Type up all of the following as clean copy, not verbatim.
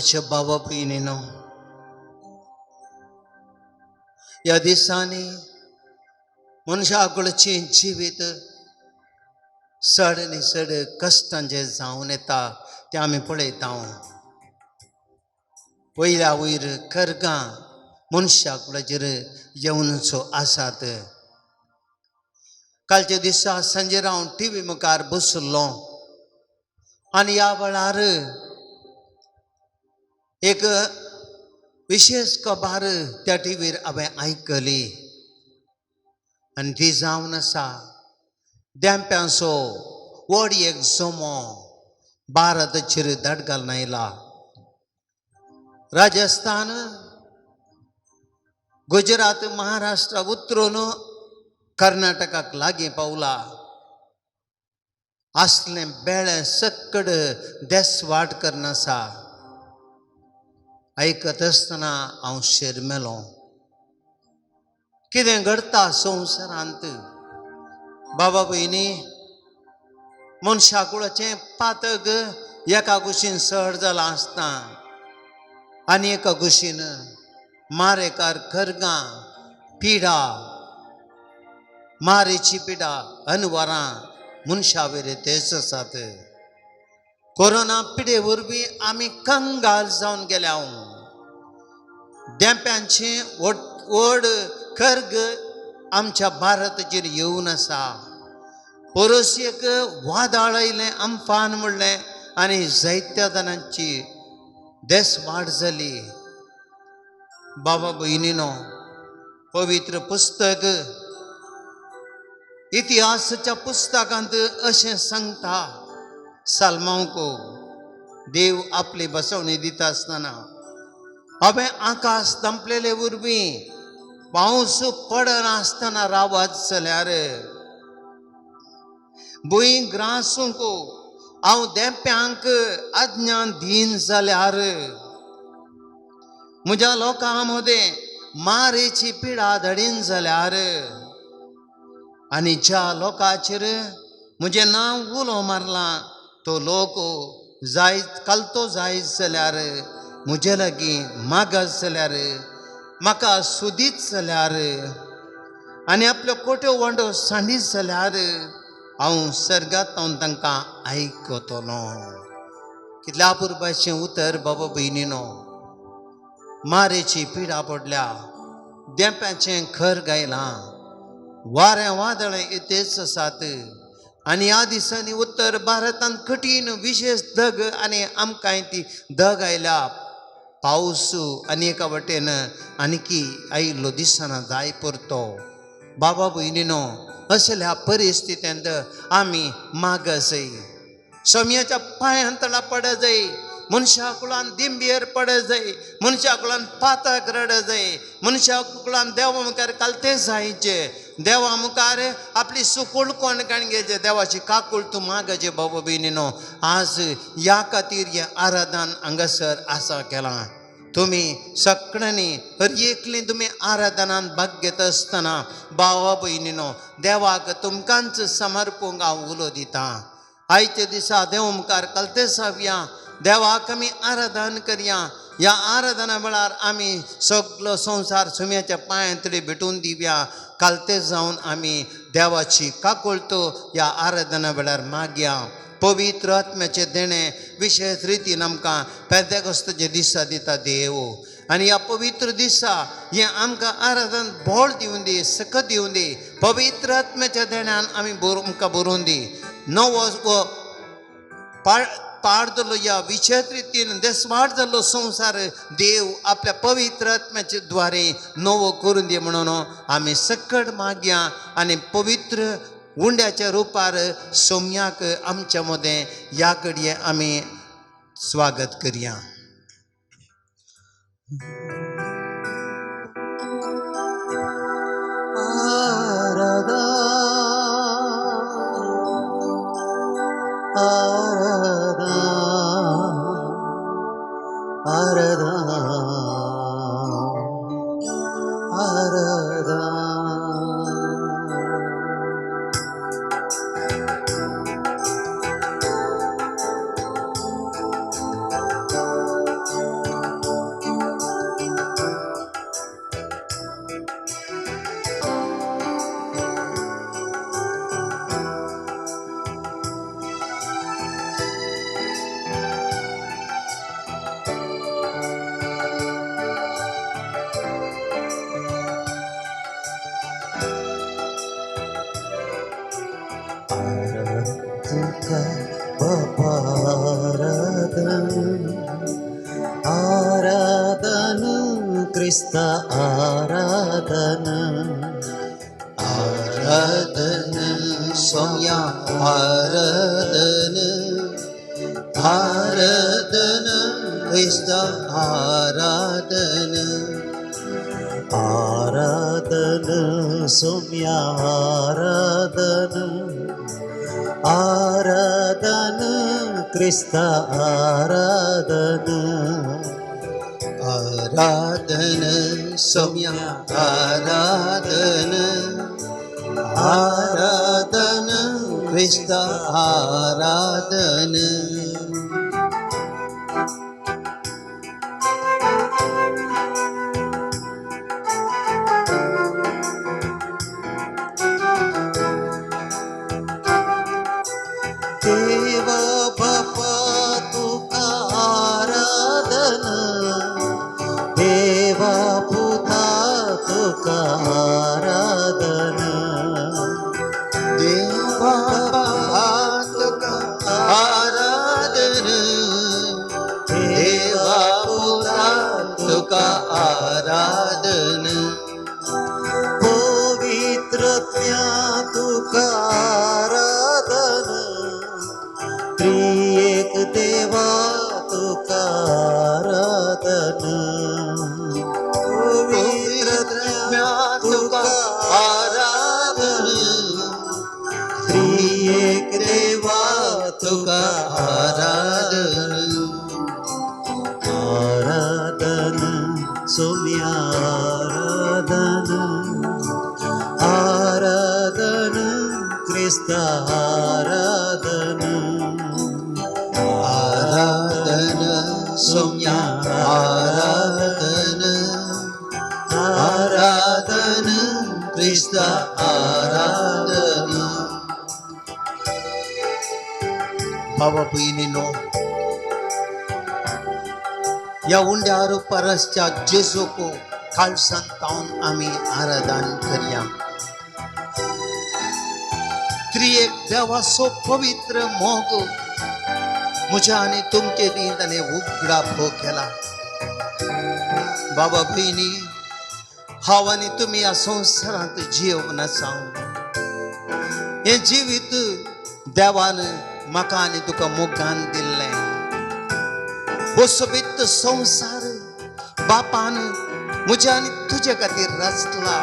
मोगाच्या बाबा भयणीनो, ह्या दिसांनी मनशाकुळचें जिवीत चड आनी चड कश्टांचें जावन येता तें आमी पळयता. वयल्या वयर खरगां मनशाकुळाचेर येवनचो आसात. कालच्या दिसा सांजेर हांव टी व्ही मुखार बसलो आनी ह्या वेळार एक विशेश खबर त्या टी व्हीर हांवें आयकली आनी ती जावन आसा देंप्यांचो व्हड एक जमो भारताचेर धाड घालून आयला. राजस्थान, गुजरात, महाराष्ट्र उतरून कर्नाटकाक लागीं पावला. आसलें बेळें सक्कड देसवाट करून आसा. आयकत आसतना हांव शेरमेलो. कितें घडता संवसारांत बाबा भयणी? मनशाकुळाचें पातक एका कुशीन सड जालां आसता आनी एका कुशीन मारेकार खरगां पिडा, मारेची पिडा अनवरां मनशा वयर तेच आसात. कोरोना पिडे वरवीं आमी कंगाल जावन गेल्या. देंप्यांचें व्हड व्हड खर्ग आमच्या भारताचेर येवन आसा. परस एक वादळ आयलें, अम्फान म्हणलें आनी जायत्या जाणांची देसवाड जाली. बाबा भयणीनो, पवित्र पुस्तक इतिहासाच्या पुस्तकांत अशें सांगता, साल्मांवको देव आपली बसवणी दिता आसतना, हांवें आकाश धांपलेले वरवीं पावस पडनासतना रावत जाल्यार, भूंय ग्रासूंक हांव देंप्यांक आज्ञा दीन जाल्यार, म्हज्या लोकां मदें मारेची पिडा धाडीन जाल्यार, आनी ज्या लोकांचेर म्हजें नांव उलो मारलां तो लोक जायत कालतो जायत जाल्यार, म्हजे लागीं मागत जाल्यार, म्हाका सुदीत जाल्यार आनी आपल्यो कोट्यो वांडो सांडीत जाल्यार, हांव सर्गांत हांव तांकां आयकतलो. कितल्या पुरबाचें उतर बाबा भयणीनो. मारेची पिडा पडल्या, देंप्याचें खर गायलां, वारें वादळें येतेच आसात आनी ह्या दिसांनी उत्तर भारतांत कठीण विशेश दग आनी आमकांय ती दग आयल्या. पावस आनी एका वटेन आनीकी आयिल्लो दिसना जाय पुरतो. बाबा भयणीनो, असल्या परिस्थितींत आमी मागजय, सोम्याच्या पांयां तळा पड जाय, मनशा कुळान दिंबेर पड जाय, मनशा कुळान पातक रड जाय, मनशा कुळान देवा मुखार कालते जायचे, देवा मुखार आपली सुकूळ कोण काण घेवचे, देवाची काकूळ तूं मागचे. बाबा भयणीनो, आज ह्या खातीर हें आराधन हांगासर आसा केलां. तुमी सगळ्यांनी हर एकली तुमी आराधनान भाग घेता आसतना भावा भयणीनो, देवाक तुमकांच समर्पूंक हांव उलो दितां. आयच्या दिसा देव मुखार कलते जावया, देवाक आमी आराधन करया. ह्या आराधना वेळार आमी सगलो संवसार सुम्याच्या पांयांतली भेटून दिवया. कालते जावन आमी देवाची काकुळतो ह्या आराधना वेळार मागया. पवित्र आत्म्याचें देणें विशेश रितीन आमकां पेंतेकोस्ताच्या दिसा दिता देव. आनी ह्या पवित्र दिसा हें आमकां आराधन बळ दिवन दी, सकत दिवन दी. पवित्र आत्म्याच्या देण्यान आमी आमकां बरोवन दी. नवो पाड जाल्लो ह्या विशेश रितीन देसवाड जाल्लो संवसार देव आपल्या पवित्र आत्म्याचे द्वारे नवो करून दी म्हणून आमी सकट मागया आनी पवित्र उंड्याच्या रुपार सोम्याक आमच्या मदें ह्या घडये आमी स्वागत करया. आराधना, आराधना, आराधना, आराधना. क्रिस्ता आराधन. आराधन सोम्या आराधन, आराधन क्रिस्ता आराधन. आराधन सोम्या आराधन, आराधन क्रिस्ता आराधन. आराधन सोम्या आराधन, आराधन क्रिस्ता आराधन. देवा बापा तुका आराधन, देवा पुता तुका आराधन. देवा बापा तुका आराधन, देवा पुता तुका आराधन. पवित्रत्या तुका आराधन, त्रिएक देवा तुका आराधन. पवित्रत्या तुका तुका आराधन, त्रिएक देवा तुका तुका आराधन. आराधन सोम्या आराधन, आराधन क्रिस्ता आराधन. आराधन सोम्या आराधन, आराधन क्रिस्ता आराधन. बाबा भयणीनो, ह्या उंड्या परसच्या जेजूक काळसांत तावन आमी आराधन करया. त्रिएक देवाचो पवित्र मोग म्हज्या आनी तुमचे दी ताणें उगडाप केला. बाबा भयणी, हांव आनी तुमी ह्या संवसारांत जियोवन आसा. हें जिवीत देवान म्हाका आनी तुका मोगान दिल्लें. हो सोबीत संवसार बापान म्हज्या आनी तुजे खातीर रचला.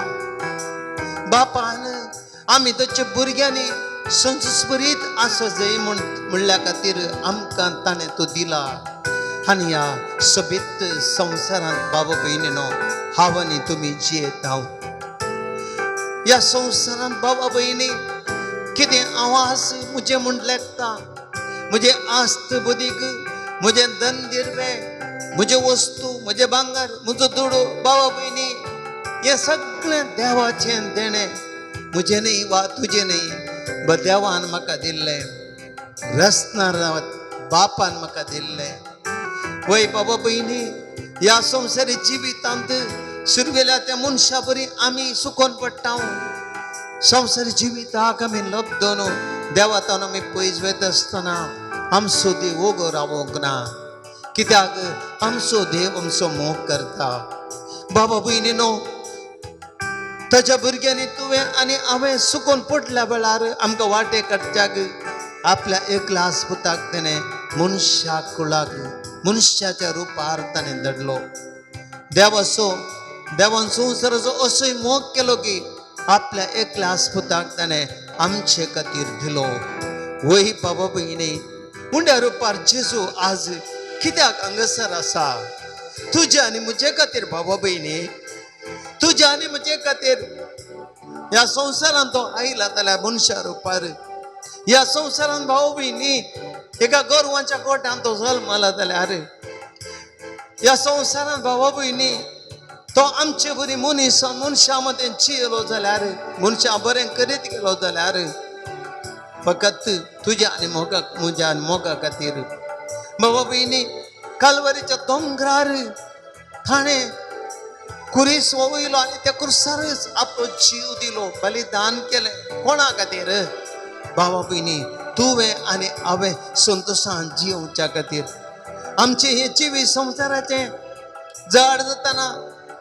बापान आमी ताच्या भुरग्यांनी संस्मरीत आसा जाय म्हूण म्हणल्या खातीर आमकां ताणें तो दिला. आनी ह्या सोबीत संवसारांत बाबा भयणीनो, हांव आनी तुमी जियेता. ह्या संवसारांत बाबा भयणी, कितें आवाज म्हजें म्हूण लेखता, म्हजें आस्त बुदीक, म्हजें धन दिर्वे, म्हजे वस्तू, म्हजें भांगर, म्हजो दुडू, बाबा भयणी, हें सगळें देवाचें देणें. म्हजें न्ही वा तुजें न्ही, बट देवान म्हाका दिल्लें, रचणार बापान म्हाका दिल्लें. वय बाबा भयणी, ह्या संवसारी जिवितांत सुरवेल्या त्या मनशा बरी आमी सुकोन पडटा. संवसारी जिविताक आमी लब्दोन देवातान आमी पयस वयता आसतना आमचो देव वोगो रावोंक ना, कित्याक आमचो देव आमचो मोग करता. बाबा भयणीनो, ताच्या भुरग्यांनी तुवें आनी हांवें सुकोन पडल्या वेळार आमकां वाटे काडच्याक आपल्या एकल्या पुताक तेणें मनशा कुळाक मनशाच्या रुपार ताणें धाडलो. देवाचो देवान संवसाराचो असोय मोग केलो की आपल्या एकल्या पुताक ताणें आमचे खातीर दिलो. वय बाबा भयणी, उंड्या रुपार जेजू आज कित्याक हांगासर आसा? तुज्या आनी म्हजे खातीर बाबा भयणी, तुज्या आनी म्हजे खातीर ह्या संवसारांत तो आयला जाल्यार मनशा रुपार. ह्या संवसारांत भाव भयणी एका गोरवांच्या गोट्यांत तो जल्मला जाल्यार, ह्या संवसारांत भावा भयणी तो आमचे बरी मनीस मनशां मदें जियेलो जाल्यार, मनशां बरें करीत गेलो जाल्यार, फकत तुज्या आनी मोगा म्हज्या आनी मोगा खातीर. बाबा भयणी, कालवारीच्या दोंगरार ताणें कुरीस वयलो आनी त्या कुर्सारच आपलो जीव दिलो, बलिदान केलें. कोणा खातीर? बाबा भयणी, तुवें आनी हांवें संतोशान जियोवच्या खातीर. आमचें हें जिवीत संवसाराचें जड जातना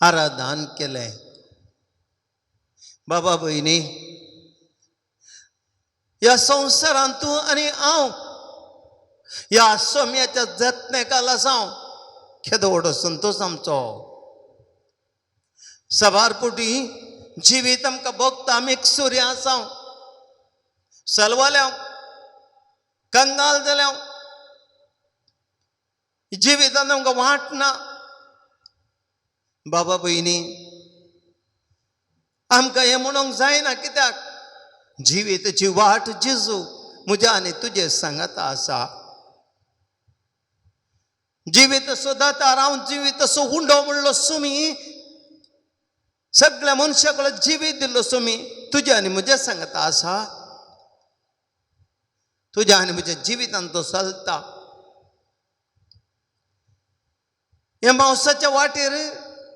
आराधन केलें. बाबा भयणी, ह्या संवसारांत तूं आनी हांव ह्या सोम्याच्या जतनेकाला जावं केदो व्हडलो संतोश आमचो. सबार पुटी जिवीत आमकां भोगता, आमी एकसुरी आसाव, सलवाल्या, कंगाल जाल्या, जिवितांत आमकां वाट ना. बाबा भयणी, आमकां हें म्हणूंक जायना, कित्याक जिविताची वाट जेजू म्हज्या आनी तुजे सांगाता आसा. जिवीत सोदातार हांव जिवीत असो उंडो म्हणलो सुमी, सगळ्या मनशा कडेन जिवीत दिल्लो सुमी तुज्या आनी म्हज्या सांगाता आसा. तुज्या आनी म्हज्या जिवितान तो चलता. हे मावसाच्या वाटेर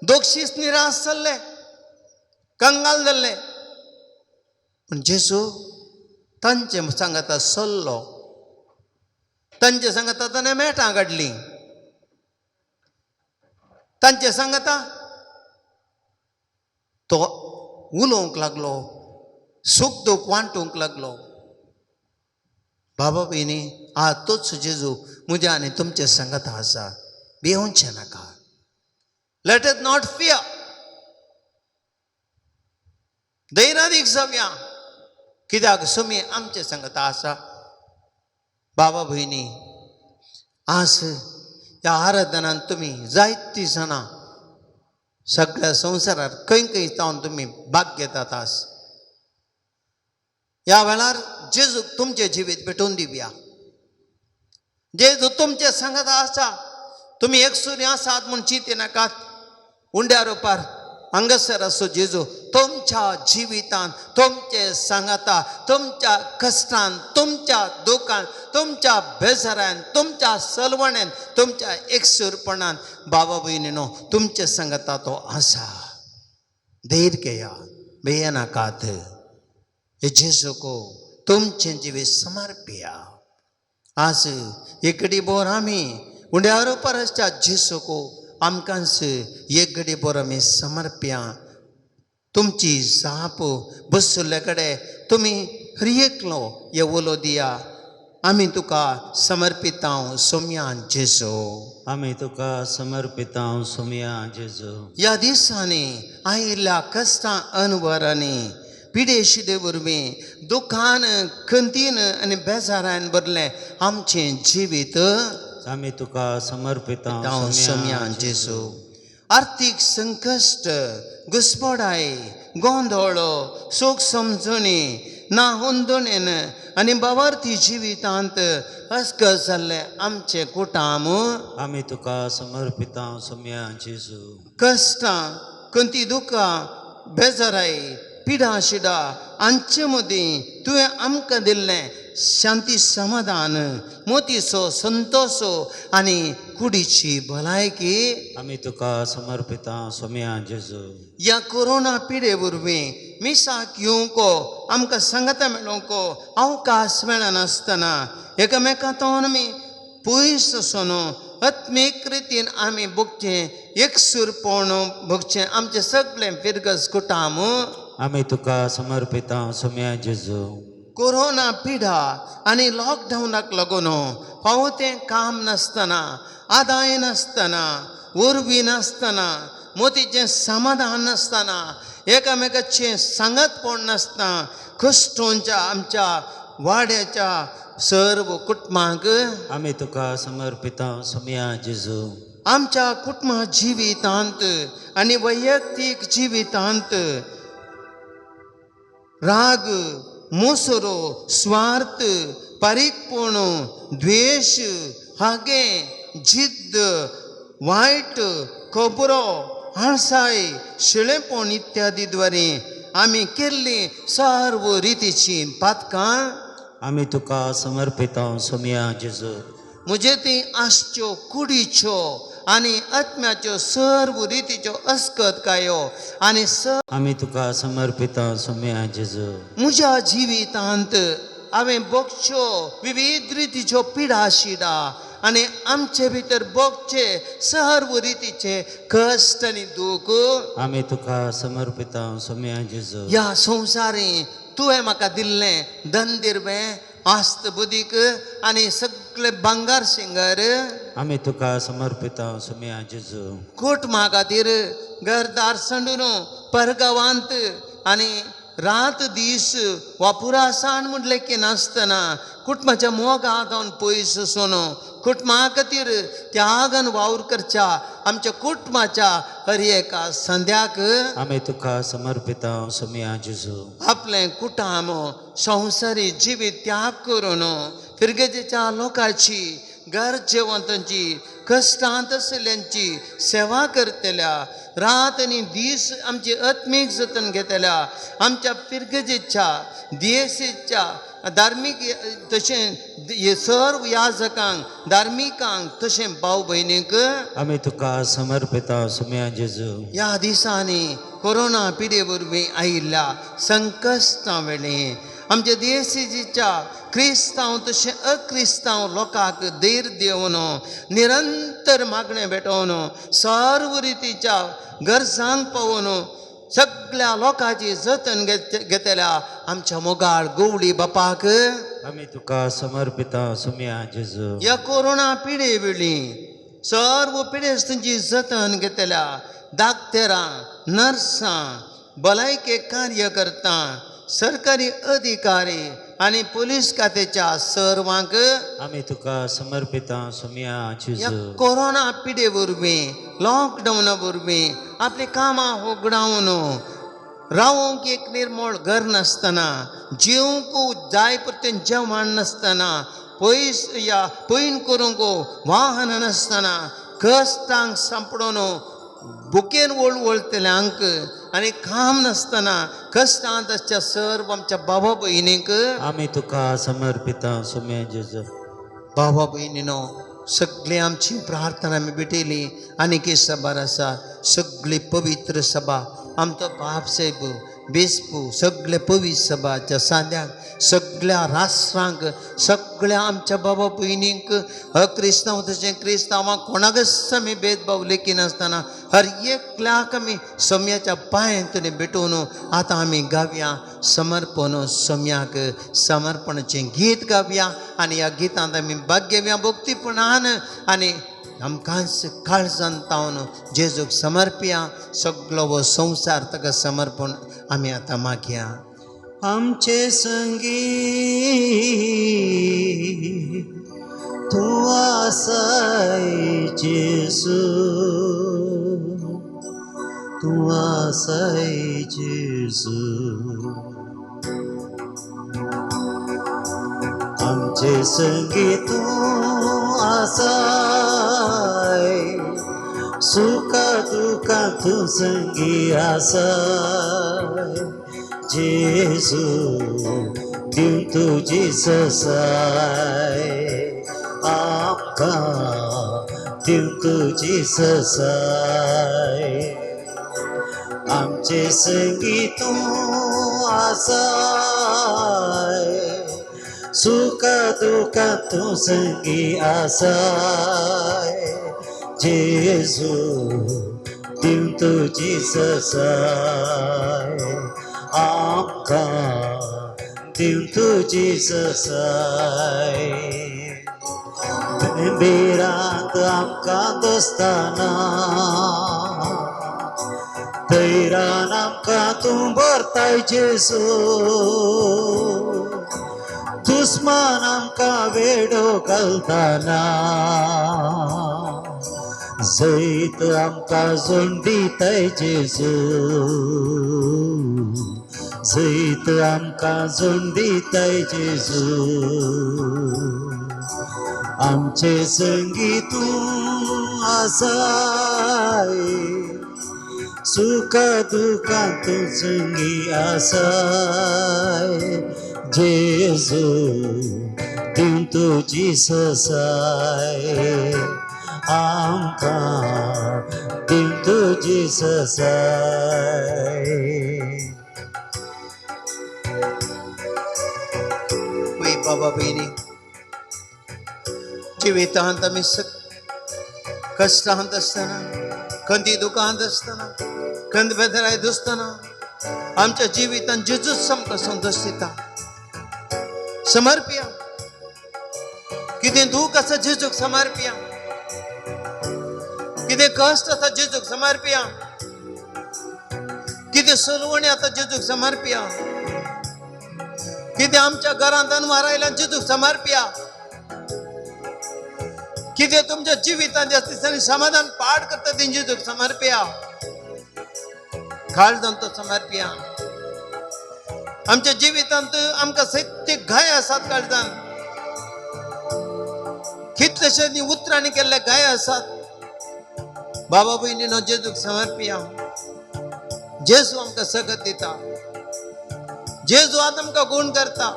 दोगशीच निराश जाल्ले, कंगाल जाल्ले, पूण जेजू तांचे सांगाता सल्लो, तांचे सांगाता ताणें मेटां काडलीं, तांचे सांगाता तो उलोवंक लागलो, सूख दूख वांटूंक लागलो. बाबा भयणी, आज तोच जेजू म्हज्या आनी तुमचे सांगाता आसा. भियोवचें नाका. Let us not fear. धैर्यादीक जावया, कित्याक सुमी आमचे सांगाता आसा. बाबा भयणी, आज ह्या आराधनान तुमी जायतीं जाणां सगळ्या संवसारार खंय खंय जावन तुमी भाग घेतात. आज ह्या वेळार जेजूक तुमचें जिवीत भेटोवन दिवया. जेजू तुमचें सांगाता आसा. तुमी एकसुरी आसात म्हूण चिंती नाकात. उंड्या रुपार हांगासर आसो जेजू तुमच्या जिवितान तुमचे सांगाता, तुमच्या कश्टान, तुमच्या दुखान, तुमच्या बेजारान, तुमच्या सलवण्यान, तुमच्या एकसूरपणान बाबा भयणीनो तुमचे सांगाता तो आसा. धैर्य घेया, भियेनाकात. हे जेजूक तुमचें जिवीत समर्पिया. आज एक घडी भर आमी उंड्या रुपार आसच्या जेजूक आमकांच एक घडी भर आमी समर्प्या. तुमची जाप बसुल्ले कडेन तुमी हर एकलो हे उलो दिया, आमी तुका समर्पितांव सोम्या जेजू. आमी तुका समर्पितांव सोमया जेजू. ह्या दिसांनी आयिल्ल्या कश्टां अनवरांनी, पिडेशिदे वरवीं, दुखान, खंतीन आनी बेजारान भरलें आमचें जिवीत आमी तुका समर्पितांव सोम्या जेजू. आर्थीक संकश्ट, घुस्पडाय, गोंदळ, सूख समजणी ना हुंदणेन आनी बावार्थी जिवितांत अस्कस जाल्लें आमचें कुटाम आमी तुका समर्पितांव सोमया जेजू. कश्टां, खंती, दुखां, बेजाराय, पिडा शिडा हांचे मदीं तुवें आमकां दिल्लें शांती, समाधान, मोतीचो संतोश आनी कुडीची भलायकी आमी तुका समर्पितांव सोमया जेजू. ह्या कोरोना पिडे वरवीं मिसाक येवंक, आमकां सांगाता मेळोवंक अवकाश मेळनासतना एकामेका तो आमी पयस आसून आत्मीक रितीन आमी भोगचें एकसूरपण भोगचें आमचें सगळें फिरगज कुटाम आमी तुका समर्पितांव सोमया जेजू. कोरोना पिडा आनी लॉकडावनाक लागून फावो तें काम नासतना, आदाय नासतना, उर्बी नासतना, मोतीचें समाधान नासतना, एकामेकाचें सांगातपण नासतना कश्टोंच्या आमच्या वाड्याच्या सर्व कुटुंबांक आमी तुका समर्पितांव सोमया जेजू. आमच्या कुटुंब जिवितांत आनी वैयक्तीक जिवितांत राग, मोसरो, स्वार्थ, पारीकपण, द्वेश, हागे, जिद्द, वायट खबरो, आळसाय, शिळेपण इत्यादी द्वारे आमी केल्ली सर्व रितीची पातकां आमी तुका समर्पितांव सोमया जेजू. म्हजे ती आसच्यो कुडीच्यो आनी आत्म्याच्यो सर्व रितीच्यो अस्कतकायो आनी आमी तुका समर्पितांव सोमया जेजू. म्हज्या जिवितांत हांवें भोगच्यो विविध रितीच्यो पिडा शिडा आनी आमचे भितर भोगचे सर्व रितीचे कश्ट आनी दूख आमी तुका समर्पिता सोम्या जेजू. ह्या संवसारी तुवें म्हाका दिल्लें धन दिरवें आस्त बुदीक आनी सगळे भांगार शिंगर आमी तुका समर्पिता सोम्या जेजू. कुटुंबा खातीर घरदार सांडून परगांवांत आनी रात दीस वापुरासान म्हूण लेखिनासतना कुटुंबाच्या मोगा जावन पयस वचून कुटुंबा खातीर त्यागान वावर करच्या आमच्या कुटुंबाच्या हर एका संध्याक आमी तुका समर्पिता सोम्या जेजू. आपलें कुटुंब संवसारी जिवीत त्याग करून फिरगेजेच्या लोकांची गरजेवंतांची कश्टांत आशिल्ल्यांची सेवा करतल्या रात आनी दीस आमची आत्मीक जतन घेतल्या आमच्या फिरगजेच्या दियेसीच्या धार्मीक तशें सर्व याजकांक धार्मिकांक तशें भाव भयणीक आमी तुका समर्पिता सोम्या जेजू. ह्या दिसांनी कोरोना पिडे वरवीं आयिल्ल्या संकश्टां वेळी आमच्या देशीच्या क्रिस्तांव तशें अक्रिस्तांव लोकांक धैर्य दिवन निरंतर मागणें भेटोवन सर्व रितीच्या गरजांक पावोवन सगळ्या लोकांची जतन घेतल्या आमच्या मोगाळ गवळी बापाक आमी तुका समर्पिता सोम्या जेजू. ह्या कोरोना पिडे वेळी सर्व पिडेस्तांची जतन घेतल्या दाक्तेरां नर्सां भलायके कार्यकर्ता सरकारी अधिकारी आनी पुलीस खात्याच्या सर्वांक आमी तुका समर्पिता सोम्या ह्या जेजू. कोरोना पिडे वरवीं लॉकडावना वरवीं आपलीं कामां होगडावन रावंक एक निर्मळ घर नासतना जेवंक जाय परतें जेवण नासतना पयस या पयन करूंक वाहन नासतना कश्टांक सांपडून बुकेन वळवळतल्यांक आनी काम नासतना कश्टांत आसच्या सर्व आमच्या बाबा भयणींक आमी तुका समर्पिता सोम्या जेजू. बाबा भयणीनो सगळी आमची प्रार्थना आमी भेटयली आनी एक सभार आसा सगळी पवित्र सभा आमचो बाप साहेब बेस्पू सगळे पवित्र सभाच्या सांद्याक सगळ्या राष्ट्रांक सगळ्या आमच्या बाबा भयणींक अक्रिस्तांव तशें क्रिस्तांवांक कोणाकच आमी भेदभाव लेखिनासतना हर एकल्याक आमी सम्याच्या पांयांत भेटोवन आतां आमी गावया समर्पण सम्याक समर्पणाचें गीत गावया आनी ह्या गितांत आमी भाग घेवया भक्तीपणान आनी आमकांच काळजान तावन जेजूक समर्पया सगलो हो संवसार ताका समर्पण आमी आतां मागया. आमचे संगी तूं आसाय जेजू, तूं आसाय जेजू. आमचे संगी तूं आसाय, सुखा दुखां तूं संगी आसाय जेजू, दिवं तुजी ससाय आमकां, दिवं तुजी ससाय. आमचे संगी तूं आसाय, सुखा दुखां तूं संगी आसाय जेजू, दिवं तुजी ससाय आमकां, दिवं तुजी ससाय. भिरांत आमकां दोस्ताना धैर्यान आमकां तूं भरताय जेजू, दुस्मान आमकां वेडो घालताना जैत आमकां जोड दिताय जेजू, जैत आमकां जोड दिताय जेजू. आमचे संगी तूं आसाय, सुखा दुखां तूं संगी आसाय जेजू, दिवं तुजी ससाय आमकां, दिवं तुजी ससाय. पळय बाबा भयणी जिवितांत आमी कश्टांत आसतना, खंती दुखांत आसतना, खंत बेदराय दिसतना आमच्या जिवितांत जेजूच आमकां संतोश दिता. समर्पिया. कितें दूख आसा जेजूक समर्पिया, कितें कश्ट आसा जेजूक समर्पिया, कितें सलवणी आसा जेजूक समर्पिया, कितें आमच्या घरांत अनवार आयल्या जेजूक समर्पिया, कितें तुमच्या जिवितांत ज्या दिसांनी समाधान पाड करता तें जेजूक समर्पिया, काळजांत तो समर्पिया. आमच्या जिवितांत आमकां सत्य घाय आसात, काळजान कितलेशे उतरांनी केल्ले घाय आसात. बाबा भयणीनो, जेजूक समर्पिया. जेजू आमकां सगत दिता, जेजू आतां आमकां गुण करता,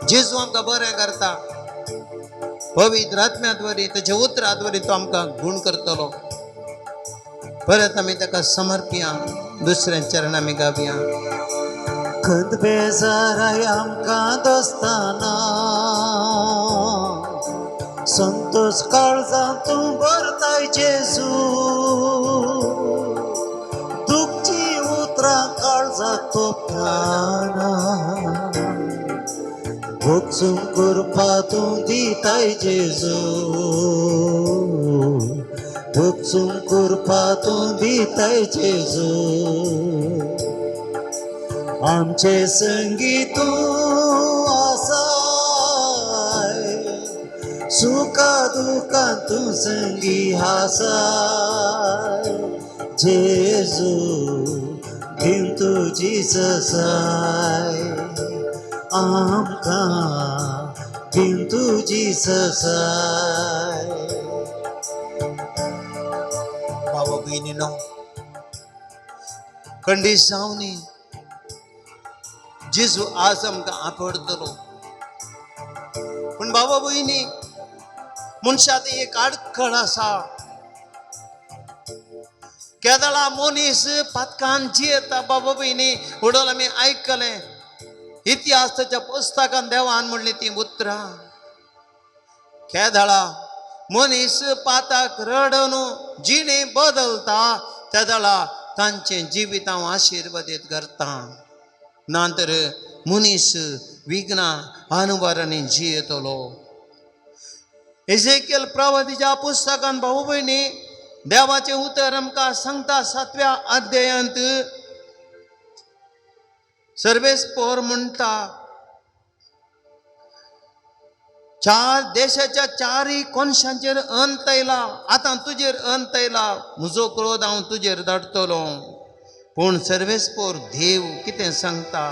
जेजू आमकां बरें करता. पवित्र आत्म्या द्वारे, ताच्या उतरा द्वारे तो आमकां गुण करतलो. परत आमी ताका समर्पिया. दुसऱ्या चरण आमी गावया. खंत बेजाराय आमकां दोस्ताना, संतोष काळजांत तूं भरताय जेजू. दुखची उतरां काळजाक तोपताना, भोगसूंक कृपा तूं दिताय जेजू, भोगसूंक कृपा तूं दिताय जेजू. आमचे संगी तूं आसाय, सुखा दुखान तूं संगी आसाय जेजू, दिन तुजी ससाय आमकां, दिन तुजी ससाय. बाबा भयणीनो, खंडीत जावनी, जेजू आज आमकां आपडतलो. पूण बाबा भयणी, मनशाक एक आडखळ आसा. केदळा मनीस पातकान जियेता. बाबा भयणी, उडोल आमी आयकलें इतिहासाच्या पुस्तकान देवान म्हणली ती उतरां. केदळा मनीस पाताक रडून जिणे बदलता, तेदळा तांचें जिवीत हांव आशिर्वादीत करता. ना तर मनीस विघ्नां अनवरांनी जियेतलो. एजेकियल प्रवादीच्या पुस्तकान, भाऊ भयणी, देवाचें उतर आमकां सांगता. सातव्या अध्यायांत सर्वेस्पोर म्हणटा, चार देशाच्या चारय कोनशांचेर अंत आयला, आतां तुजेर अंत आयला, म्हजो क्रोध हांव तुजेर धाडटलो. पूण सर्वेस्पोर देव कितें सांगता?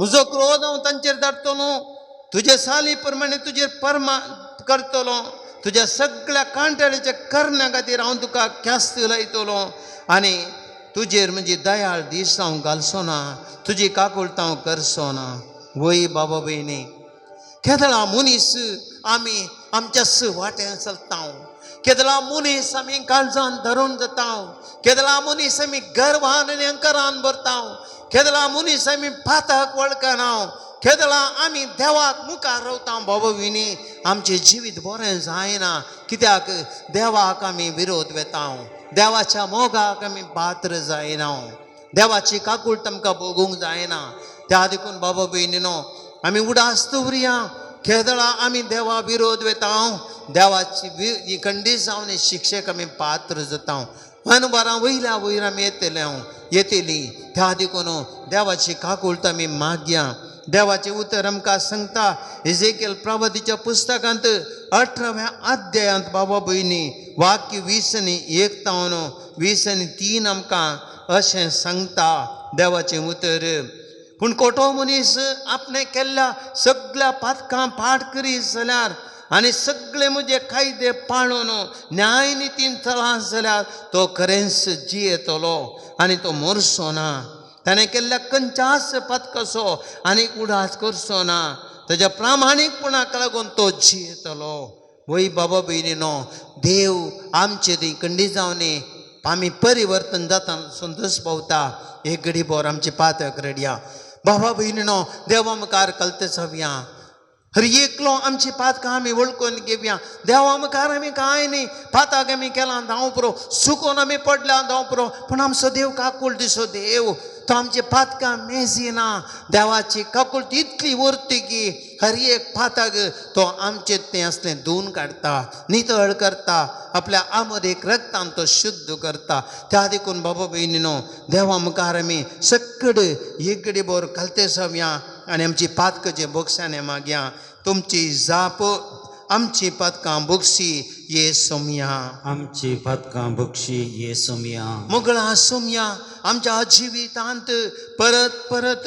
म्हजो क्रोध हांव तांचेर धाडटलो, तुजे साली प्रमाणे तुजेर परमा करतलो, तुज्या सगळ्या कांटाळीच्या करण्या खातीर हांव तुका ख्यास्त लायतलो आनी तुजेर म्हणजे दयाळ दीस हांव घालचो ना, तुजी काकुळट हांव करचो ना. वय बाबा भयणी, केदळा मनीस आमी आमच्या वाट्यान चलता, केदळा मनीस आमी काळजान धरून जाता, केदळा मनीस आमी गर्वान आनी अंकरान भरता, केदळा मनीस आमी पातक वळखना, केदळा आमी देवाक मुखार रावता. बाबा भयणी, आमचें जिवीत बरें जायना. कित्याक? देवाक आमी विरोध वेता, देवाच्या मोगाक आमी पात्र जायना, देवाची काकूळट आमकां भोगूंक जायना. त्या देखून बाबा भयणीनो, आमी उडास दवरुया. केदळा आमी देवा विरोध वेता, देवाची ही खंडीत जावन शिक्षेक आमी पात्र जाता. अनवरां वयल्या वयर आमी येतले येतली. त्या देखून देवाची काकूळट आमी मागया. देवाचें उतर आमकां सांगता इजेकेल प्रवादीच्या पुस्तकांत 18व्या अध्यायांत, बाबा भयणी, वाक्य 20 आनी 1 तावन 20 आनी 3 आमकां अशें सांगता देवाचें उतर. पूण कोटो मनीस आपणें केल्ल्या सगळ्या पातकां पाठ करीत जाल्यार आनी सगळे म्हजे कायदे पाळून न्याय नितीन चला जाल्यार तो खरेंच जियेतलो आनी तो मरचो ना. ताणें केल्ल्या खंयच्याच पातकाचो आनी उडास करचो ना, ताच्या प्रामाणीकपणाक लागून तो जियेतलो. वय बाबा भयणीनो, देव आमचे ती खंडीत जावनी आमी परिवर्तन जाता संतोश पावता. एक घडी भर आमची पातक रडया. बाबा भयणीनो, देवा मुखार कलते जावया. हर एकलो आमची पातकां आमी वळखून घेवया. देवा मुखार आमी कांय न्ही, पाताक आमी केलां धांव पुरो, सुकोन आमी पडल्या धांव पुरो, पूण आमचो देव काकुळटीचो देव, तो आमची पातकां मेजिना. देवाची काकुळटी इतली उरती की हर एक पाताक तो आमचें तें असलें धुवन काडटा, नितळ करता, आपल्या आमोदेक रक्तान तो शुद्ध करता. त्या देखून बाबा भयणीनो, देवा मुखार आमी सकड एकडे बोर घालते जावया आनी आमची पातकां जे बोगसाने मागया. तुमची जाप आमची पातकां बोगसी ये सोमया. आमची पातकां बक्षी ये सोमया. मोगळा सोमया, आमच्या जिवितांत परत परत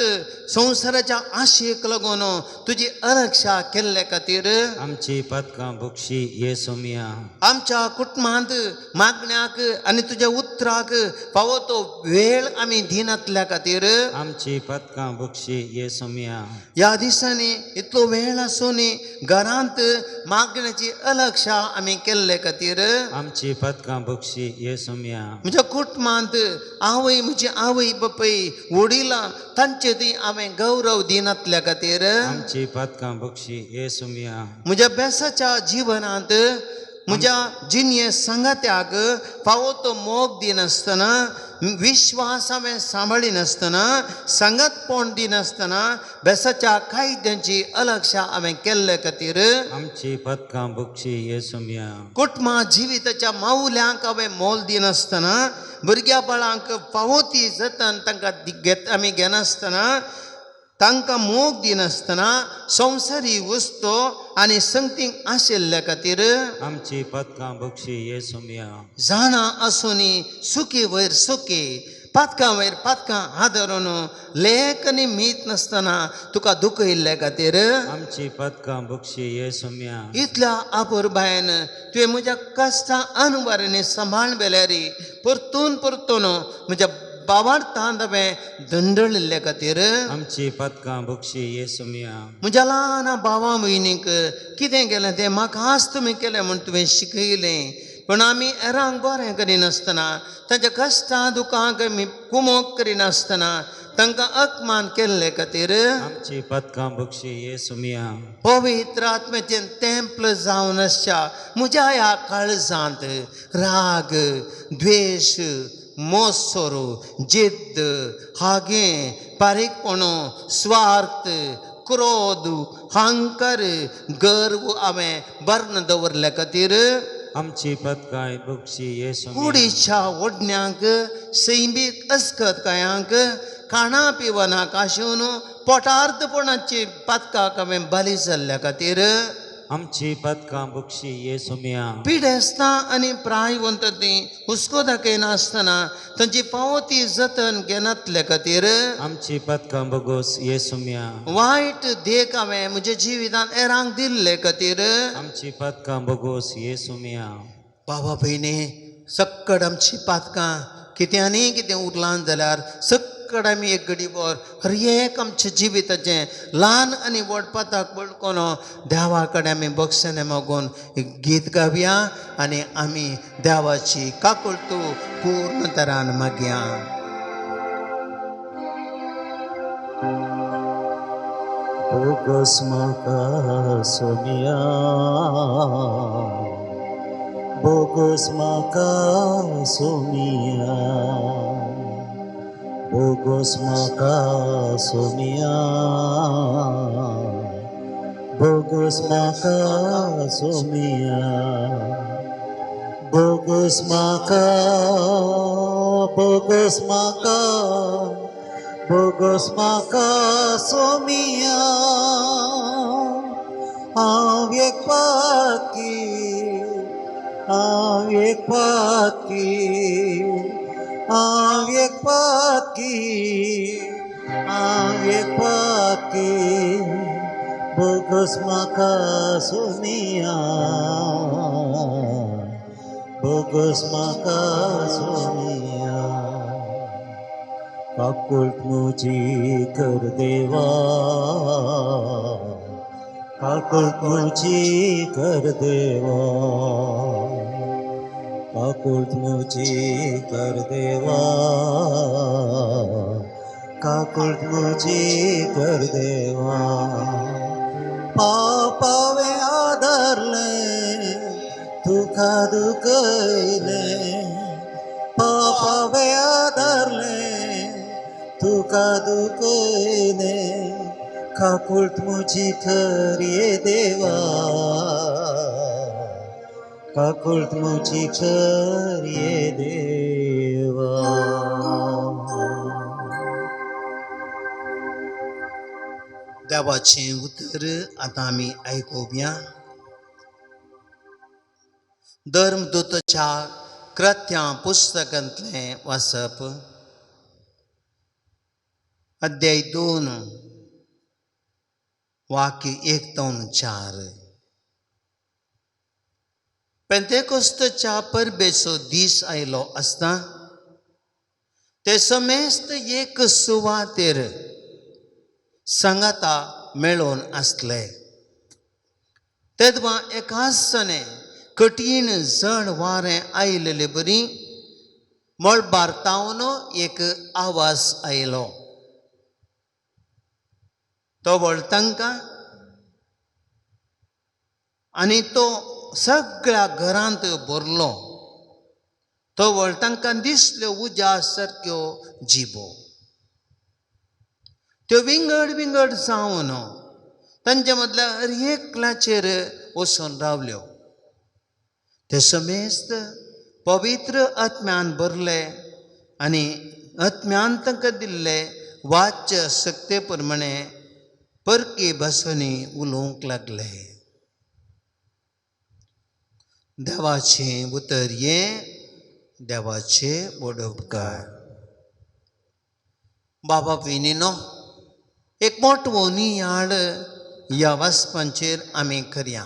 संवसाराच्या आशेक लागून तुजी अरक्षा केल्ले खातीर आमची पातकां बक्षी ये सोमया. आमच्या कुटुंबांत मागण्याक आनी तुज्या उतराक फावो तो वेळ आमी दिनातल्या खातीर आमची पातकां बक्षी ये सोमया. ह्या दिसांनी इतलो वेळ आसून घरांत मागण्याची अलक्षा आमी केल्ले खातीर आमची पातकां बक्षी ये सोमया. म्हज्या कुटुंबांत आवय, म्हजी आवय बापूय, वडिलां तांचे ती हांवें गौरव दिनातल्या खातीर आमची पातकां बक्षी ये सोमया. म्हज्या बेसाच्या जिवनांत म्हज्या जिणये सांगात्याक फावो तो मोग दिनासतना, विश्वास हांवें सांबाळिनासतना, सांगातपण दिनासतना बेसाच्या कायद्यांची अलक्षा हांवें केल्ले खातीर आमची पातकां बक्षी ये सोमया. कुटुंबा जिविताच्या मावल्यांक हांवें मोल दिनासतना, भुरग्या बाळांक फावो ती जतन तांकां घेत आमी घेनासतना, तांकां मोग दिनासतना संवसारी वस्तू आनी संगतीक आशिल्ल्या खातीर आमची पातकां बक्षी ये सोमया. जाणा आसूनी सुके वयर सुके, पातकां वयर पातकां आदरून लेख आनी मीत नासतना तुका दुखयल्ल्या खातीर आमची पातकां बक्षी ये सोमया. इतल्या आपुरबायन तुवें म्हज्या कश्टां अनवारांनी सांबाळ बेल्यार परतून परतून म्हज्या बाबार्थान हांवें दंडळिल्ल्या खातीर आमची पातकां बक्षी ये सोमया. म्हज्या ल्हान भावा भयणीक कितें केलें तें म्हाका आज तुमी केलें म्हूण तुवें शिकयलें, पूण आमी हेरांक बरें करिनासतना, तांच्या कश्टां दुखांक आमी कुमोक करिनासतना तांकां अपमान केल्ले खातीर आमची पातकां बक्षी ये सोमया. पवित्र आत्म्याचें तेंपल जावन आसच्या म्हज्या ह्या काळजांत राग, द्वेश, मोसोर, जिद्द, हागें, बारीकपणो, स्वार्थ, क्रोध, हंकार, गर्व हांवें बर्ण दवरल्या खातीर आमची पातकां बक्षी ये सोमया. कुडीच्या ओडण्यांक, सैमीक अस्कतकायांक, खाणा पिवनाक आशेवन पोटार्थपणाची पातकाक हांवें बली जाल्ल्या खातीर आमची पातकां बक्षी ये सोमया. पिडेस्तां आनी प्रायवंत ती हुस्को दाखयनासतना तांची फावो ती जतन घेनातल्या खातीर आमची पातकां बगोस ये सोमया. वायट देख हांवें म्हज्या जिवितांत हेरांक दिल्ले खातीर आमची पातकां बगोस ये सोमया. बाबा भयणी, सक्कड आमची पातकां कितें आनी कितें उरलां जाल्यार सक्कड आमी एक घडीभर हर एक आमच्या जिविताचें ल्हान आनी व्हड पाताक वळखून देवा कडेन आमी बक्षाने मागून एक गीत गावया आनी आमी देवाची काकुळटू पूर्ण तरान मागया. बोगस म्हाका सोमया, बोगस म्हाका सोमया, बोगस म्हाका सोमया, बोगस म्हाका सोमया, बोगस म्हाका, बोगस म्हाका, बोगस म्हाका सोमया. हांव एक पाकी, हांव एक पाकी, हांव एक पाकी, हांव एक पाकी, बोगस म्हाका सोमया, बोगस म्हाका सोमया. काकुळट म्हजी कर देवा, काकुळट म्हजी कर देवा, काकुळट म्हजी कर देवा, काकुळट म्हजी कर देवा. पाप तुका दुखयलें, पापावे आदारलें, तुका दुखयलें, काकुळट म्हजी करये देवा, काकुळट म्हजी करये देवा. देवाचें उतर आतां आमी आयकुया. धर्मदूताच्या कृत्यां पुस्तकांतलें वाचप, अध्याय 2 वाक्य 1-4. पेंतेकोस्तच्या परबेचो दीस आयलो आसता ते समेस्त एक सुवातेर सांगाता मेळोवन आसले. तेदवा एकासने कठीण जण वारें आयलेले बरी मळबार तावन एक आवाज आयलो. तो वळ तांकां आनी तो सगळ्या घरांत भरलो. तो वळ तांकां दिसल्यो उज्या सारक्यो जिबो, त्यो विंगड विंगड जावन तांचे मदल्या हर एकल्याचेर वचून रावल्यो. ते समेस्त पवित्र आत्म्यान भरले आनी आत्म्यान तांकां दिल्ले वाच्य शक्ते प्रमाणे परकी भासांनी उलोवंक लागले. देवाचें उतर हें, देवाचें व्हड उपकार. बाबा भयणीनो, एक मोटवो नियाळ ह्या वाचपांचेर आमी करया.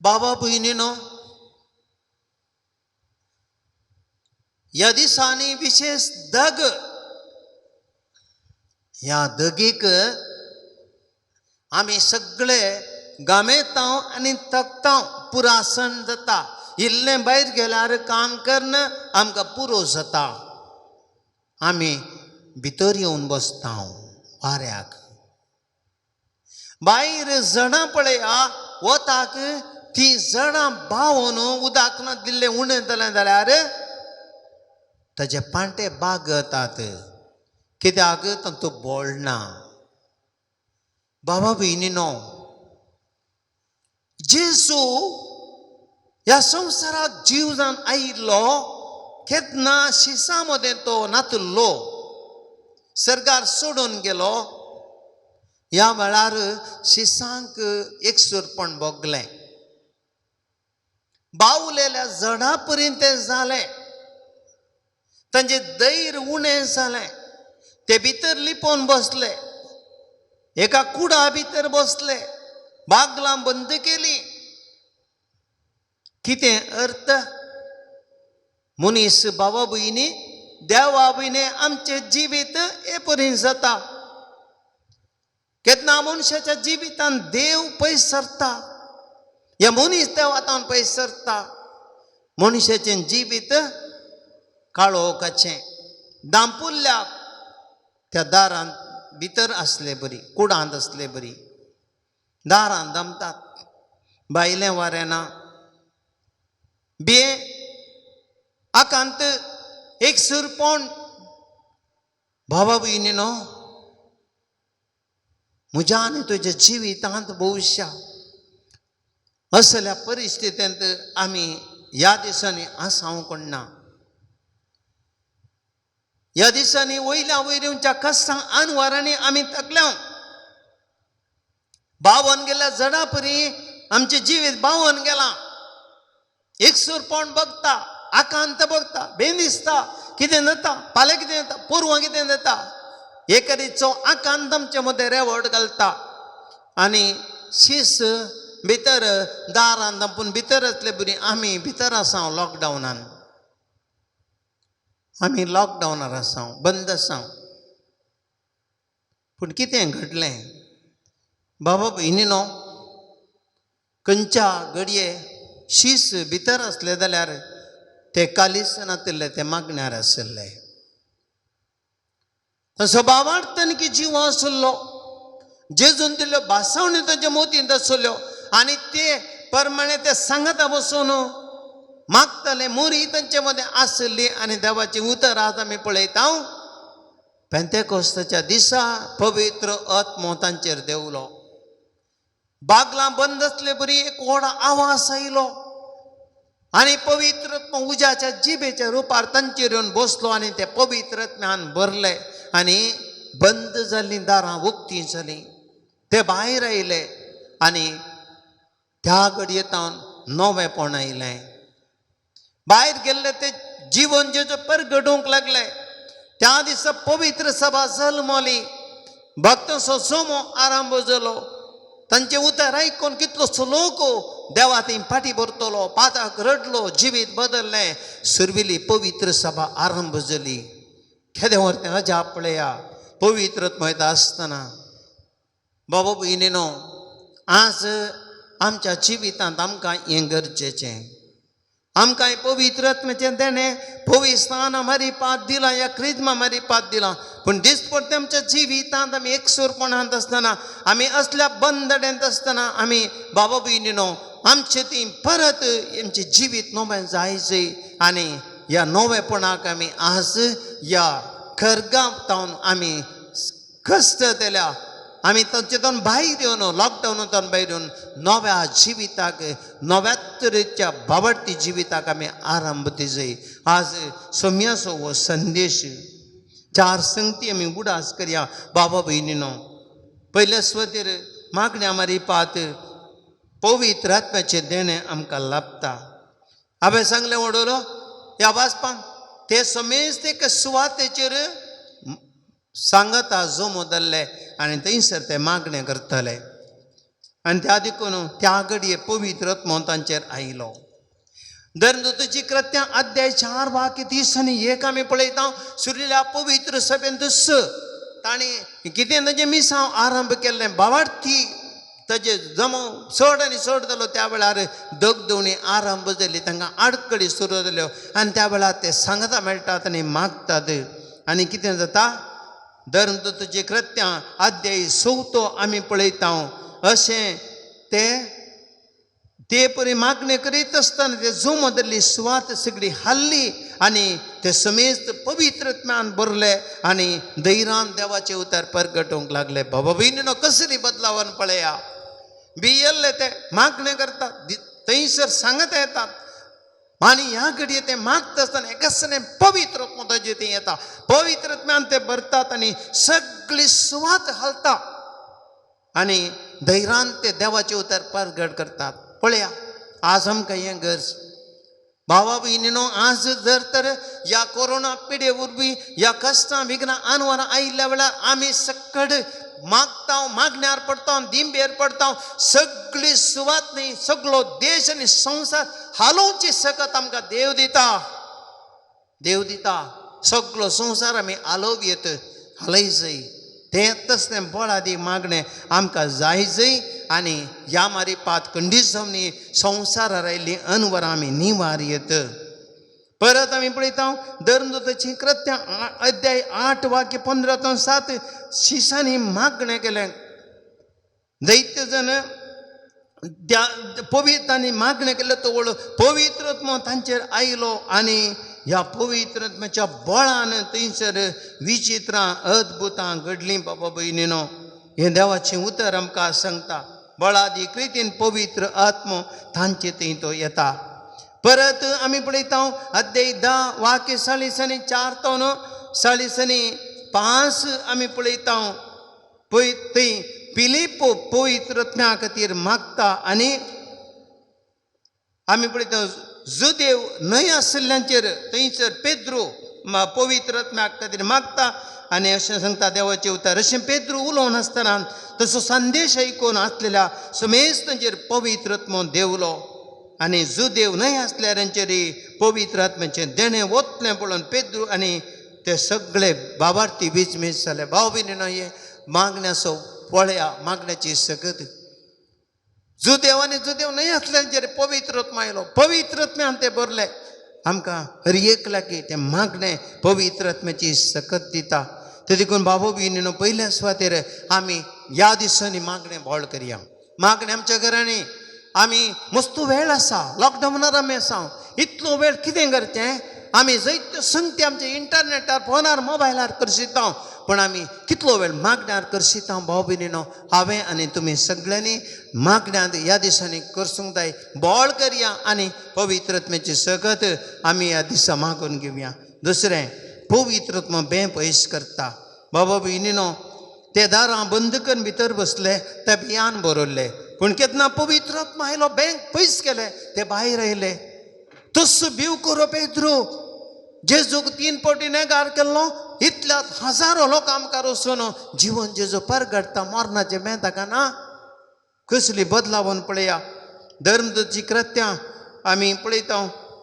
बाबा भयणीनो, ह्या दिसांनी विशेष दग, ह्या दगीक आमी सगळे गामेतांव आनी तकतांव, पुरासण जाता. इल्लें भायर गेल्यार काम करून आमकां पुरो जाता. आमी भितर येवन बसता वाऱ्याक. भायर जणां पळया वताक ती जणां बावून उदक ना दिल्लें उणें जालें जाल्यार ताजे पांटे बागतात, कित्याक तांतूं बोळ ना. बाबा भयणीनो, जेजू ह्या संवसाराक जीव जावन आयिल्लो केन्ना शिसा मदें तो नातुल्लो, सर्गार सोडून गेलो. ह्या वेळार शिसांक एकसूरपण भोगलें. बावलेल्या जडा पर्यंत तें जालें. तांचें धैर्य उणें जालें. ते भितर लिपोवन बसले, एका कुडा भितर बसले, बागलां बंद केली. कितें अर्थ? मनीस बाबा भयणी देवा भयणी आमचें जिवीत हे परीन जाता. केन्ना मनशाच्या जिवितान देव पयस सरता, ह्या मनीस देवातान पयस सरता. मनशाचें जिवीत काळोखाचें. दांपुल्ल्या त्या दारांत भितर आसले बरी, कुडांत आसले बरी, दारांत दमतात, भायलें वारें ना. बिये आकांत एक सुरपोण. बाबा भयणीनो, म्हज्या आनी तुज्या जिवितांत भविश्या असल्या परिस्थितींत आमी ह्या दिसांनी आसाव कोण ना. ह्या दिसांनी वयल्या वयर येवच्या कश्टां आनवारांनी आमी थकल्या. बावन गेल्या जडा परी आमचें जिवीत बावन गेलां. एकसूरपण बघता, आकांत बघता, बेन दिसता, कितें जाता फाल्यां, कितें जाता पोरवां, कितें जाता. एकादीचो आकांत आमचे मदें रेवट घालता आनी शीस भितर दारान धांपून भितर आसले बरी आमी भितर आसा लॉकडावनान. आमी लॉकडावनार आसा, बंद आसा. पूण कितें घडलें बाबा भयणीनो, खंयच्या घडये शीस भितर आसले जाल्यार ते कालीस नातिल्ले, ते मागण्यार आशिल्ले. तसो भावार्थान की जीव आसलो, जेजून दिल्ल्यो भासावणी तांच्या मोतींत आसल्यो आनी ते परमाणे ते सांगता बसून मागताले. मोरी तांचे मदें आसली आनी देवाची उतर आज आमी पळयता. पेंतेकोस्ताच्या दिसा पवित्र आत्मो तांचेर देंवलो. बागलां बंद आसले बरी एक व्हड आवाज आयलो आनी पवित्र आत्मो उज्याच्या जिबेच्या रुपार तांचेर येवन बसलो आनी ते पवित्र आत्म्यान भरले आनी बंद जाल्लीं दारां उक्तीं जालीं. ते भायर आयले आनी त्या घडयेतावन नवेंपण आयलें. भायर गेल्ले ते जीवन जेजो परगडूंक लागले. त्या दिसा पवित्र सभा जल्मली. भक्तांचो जमो आरंभ जालो. तांचे उतर आयकून कितलोसो लोक देवा थंय फाटी भरतलो, पाताक रडलो, जिवीत बदल्लें. सुरवेली पवित्र सभा आरंभ जाली. केदें व्हर तें अजाप पळया पवित्र आत्मो येता आसतना. बाबा भयणीनो, आज आमच्या जिवितांत आमकां हें गरजेचें. आमकां पवित्र आत्म्याचें देणें पवित्र मारी पात दिलां, ह्या क्रिज्मा मारी पात दिलां, पूण दिसपडटे आमच्या जिवितांत आमी एकसूरपणांत आसतना, आमी असल्या बंदड्यांत आसतना आमी बाबा भयणीनो आमचें ती परत आमचें जिवीत नवें जायचें आनी ह्या नवेपणाक आमी आज ह्या खरगांव आमी कश्ट दिल्या. आमी तांचे भायर येवन लॉकडावनांतल्यान भायर येवन नव्या जिविताक, नव्या तरेच्या बावडती जिविताक आमी आरंभ दिजय. आज सोम्याचो हो संदेश चार संगती आमी उडास करया बाबा भयणीनो. पयल्या सुवातेर मागण्या मारी पात पवित्र आत्म्याचें देणें आमकां लाभता. हांवें सांगलें वडोलो ह्या वाचपाक ते समेस्त एका सुवातेचेर सांगता जमो जाल्ले आनी थंयसर ते मागणें करताले आनी त्या देखून त्या घडये पवित्र आत्मो तांचेर आयलो. धर्मदूताची कृत्यां अध्याय 4 वाक्य 30 आनी 1 आमी पळयता. सुरिल्ल्या पवित्र सभेंत तांणी कितें ताजें मिसांव आरंभ केल्लें. बावार्थी ताजे जमो चड आनी चड जालो. त्या वेळार दगदवणी आरंभ जाली, तांकां आडखळी सुरू जाल्यो आनी त्या वेळार ते सांगता मेळटात आनी मागतात आनी कितें जाता. धर्मदूताची कृत्यां अध्याय 4 आमी पळयता. अशें ते ते परी मागणें करीत आसतना ते जमो धरली सुवात सगळी हाल्ली आनी ते समेस्त पवित्र आत्म्यान भरले आनी धैर्यान देवाचें उतर परगटूंक लागले. बाबा भयणीनो, कसली बदलावन पळया. भियेल्ले ते मागणें करतात, थंयसर सांगत येतात आनी ह्या घडये ते मागता आसतना एकसने पवित्र आत्मो ताजे थंय येता. पवित्र आत्म्यान ते भरतात आनी सगळी सुवात हालता आनी धैर्यान ते देवाचें उतर परगट करतात. पळया आज आमकां हें गरज भावा भयणीनो. आज जर तर ह्या कोरोना पिडे वरवीं ह्या कश्टां विघ्नां आनवरां आयिल्ल्या वेळार आमी सकड मागता, मागण्यार पडटा, दिंबेर पडटा. सगळी सुवात न्ही, सगळो देश आनी संवसार हालोवची सकत आमकां देव दिता. देव दिता सगळो संवसार आमी हालोवं येत, हालय जाय. तें तसलें बळादी मागणें आमकां जाय जाय आनी ह्या मारी पात कंडिशनी संवसारार आयिल्लीं अनवरां आमी निवार येत. परत आमी पळयता धर्मदूताची कृत्यां अध्याय 8 वाक्य 15 ते 7 शिसांनी मागणें केलें. दैत्य जन त्या पवित्रांनी मागणें केल्लें तो व्हड पवित्र आत्मो तांचेर आयलो आनी ह्या पवित्र आत्म्याच्या बळान थंयसर विचित्रां अद्भुतां घडलीं. बाबा भयणीनो, हें देवाचें उतर आमकां सांगता. बळादी कृतीन पवित्र आत्मो तांचे थंय तो येता. परत आमी पळयता अध्याय 10 वाक्य 40 आनी 4 तो 40 आनी 5 आमी पळयता. पळय थंय फिलिपो पवित्र आत्म्या खातीर मागता आनी आमी पळयता जुदेव न्हय आशिल्ल्यांचेर थंयसर पेद्रू पवित्र आत्म्या खातीर मागता आनी अशें सांगता देवाचें उतर. अशें पेद्रू उलोवन आसतना तसो संदेश आयकून आसलेल्या समेस्तांचेर पवित्र आत्मो देंवलो आनी जुदेव न्हय आसल्यारांचेर पवित्र आत्म्याचें देणें वतलें पळोवन पेद्रू आनी ते सगळे बाबार्थी विजमीज जाले. भाव भयणीनो, हे मागण्याचो पळया, मागण्याची सकत. जुदेव आनी जुदेव न्हय आसल्यांचेर पवित्र आत्मा आयलो. पवित्र आत्म्यान ते भरले. आमकां हर एक लागीं तें मागणें पवित्र आत्म्याची सकत दिता. ते देखून बाबू भयणीनो, पयल्या सुवातेर आमी ह्या दिसांनी मागणें बोळ करया. मागणें आमच्या घरांनी आमी मस्त वेळ आसा, लॉकडावनार आमी आसा, इतलो वेळ कितें करचें? आमी जायत्यो संगती आमच्या इंटरनेटार, फोनार, मोबायलार करशिता, पूण आमी कितलो वेळ मागण्यार करशिता? भाव भयणीनो, हांवें आनी तुमी सगळ्यांनी मागण्यांत ह्या दिसांनी करसूंक जाय. बोळ करया आनी पवित्रत्म्याची सकत आमी ह्या दिसा मागून घेवया. दुसरें, पवित्रत्म बें पयस करता. बाबा भयणीनो, ते दारां बंद करून भितर बसले, ते भियान बरयल्ले, पूण केन्ना पवित्रत्म आयलो, बँक पयस केले, ते भायर आयले. तस्सो भिव करो पेद्रू जेजूक 3 फावटी नेगार केल्लो, इतल्या हजारो लोक आमकां वचून जिवन जेजू परगडटा, मरणाचें बें ताका ना. कसली बदलावन पळया. धर्मदूतची कृत्यां आमी पळयता,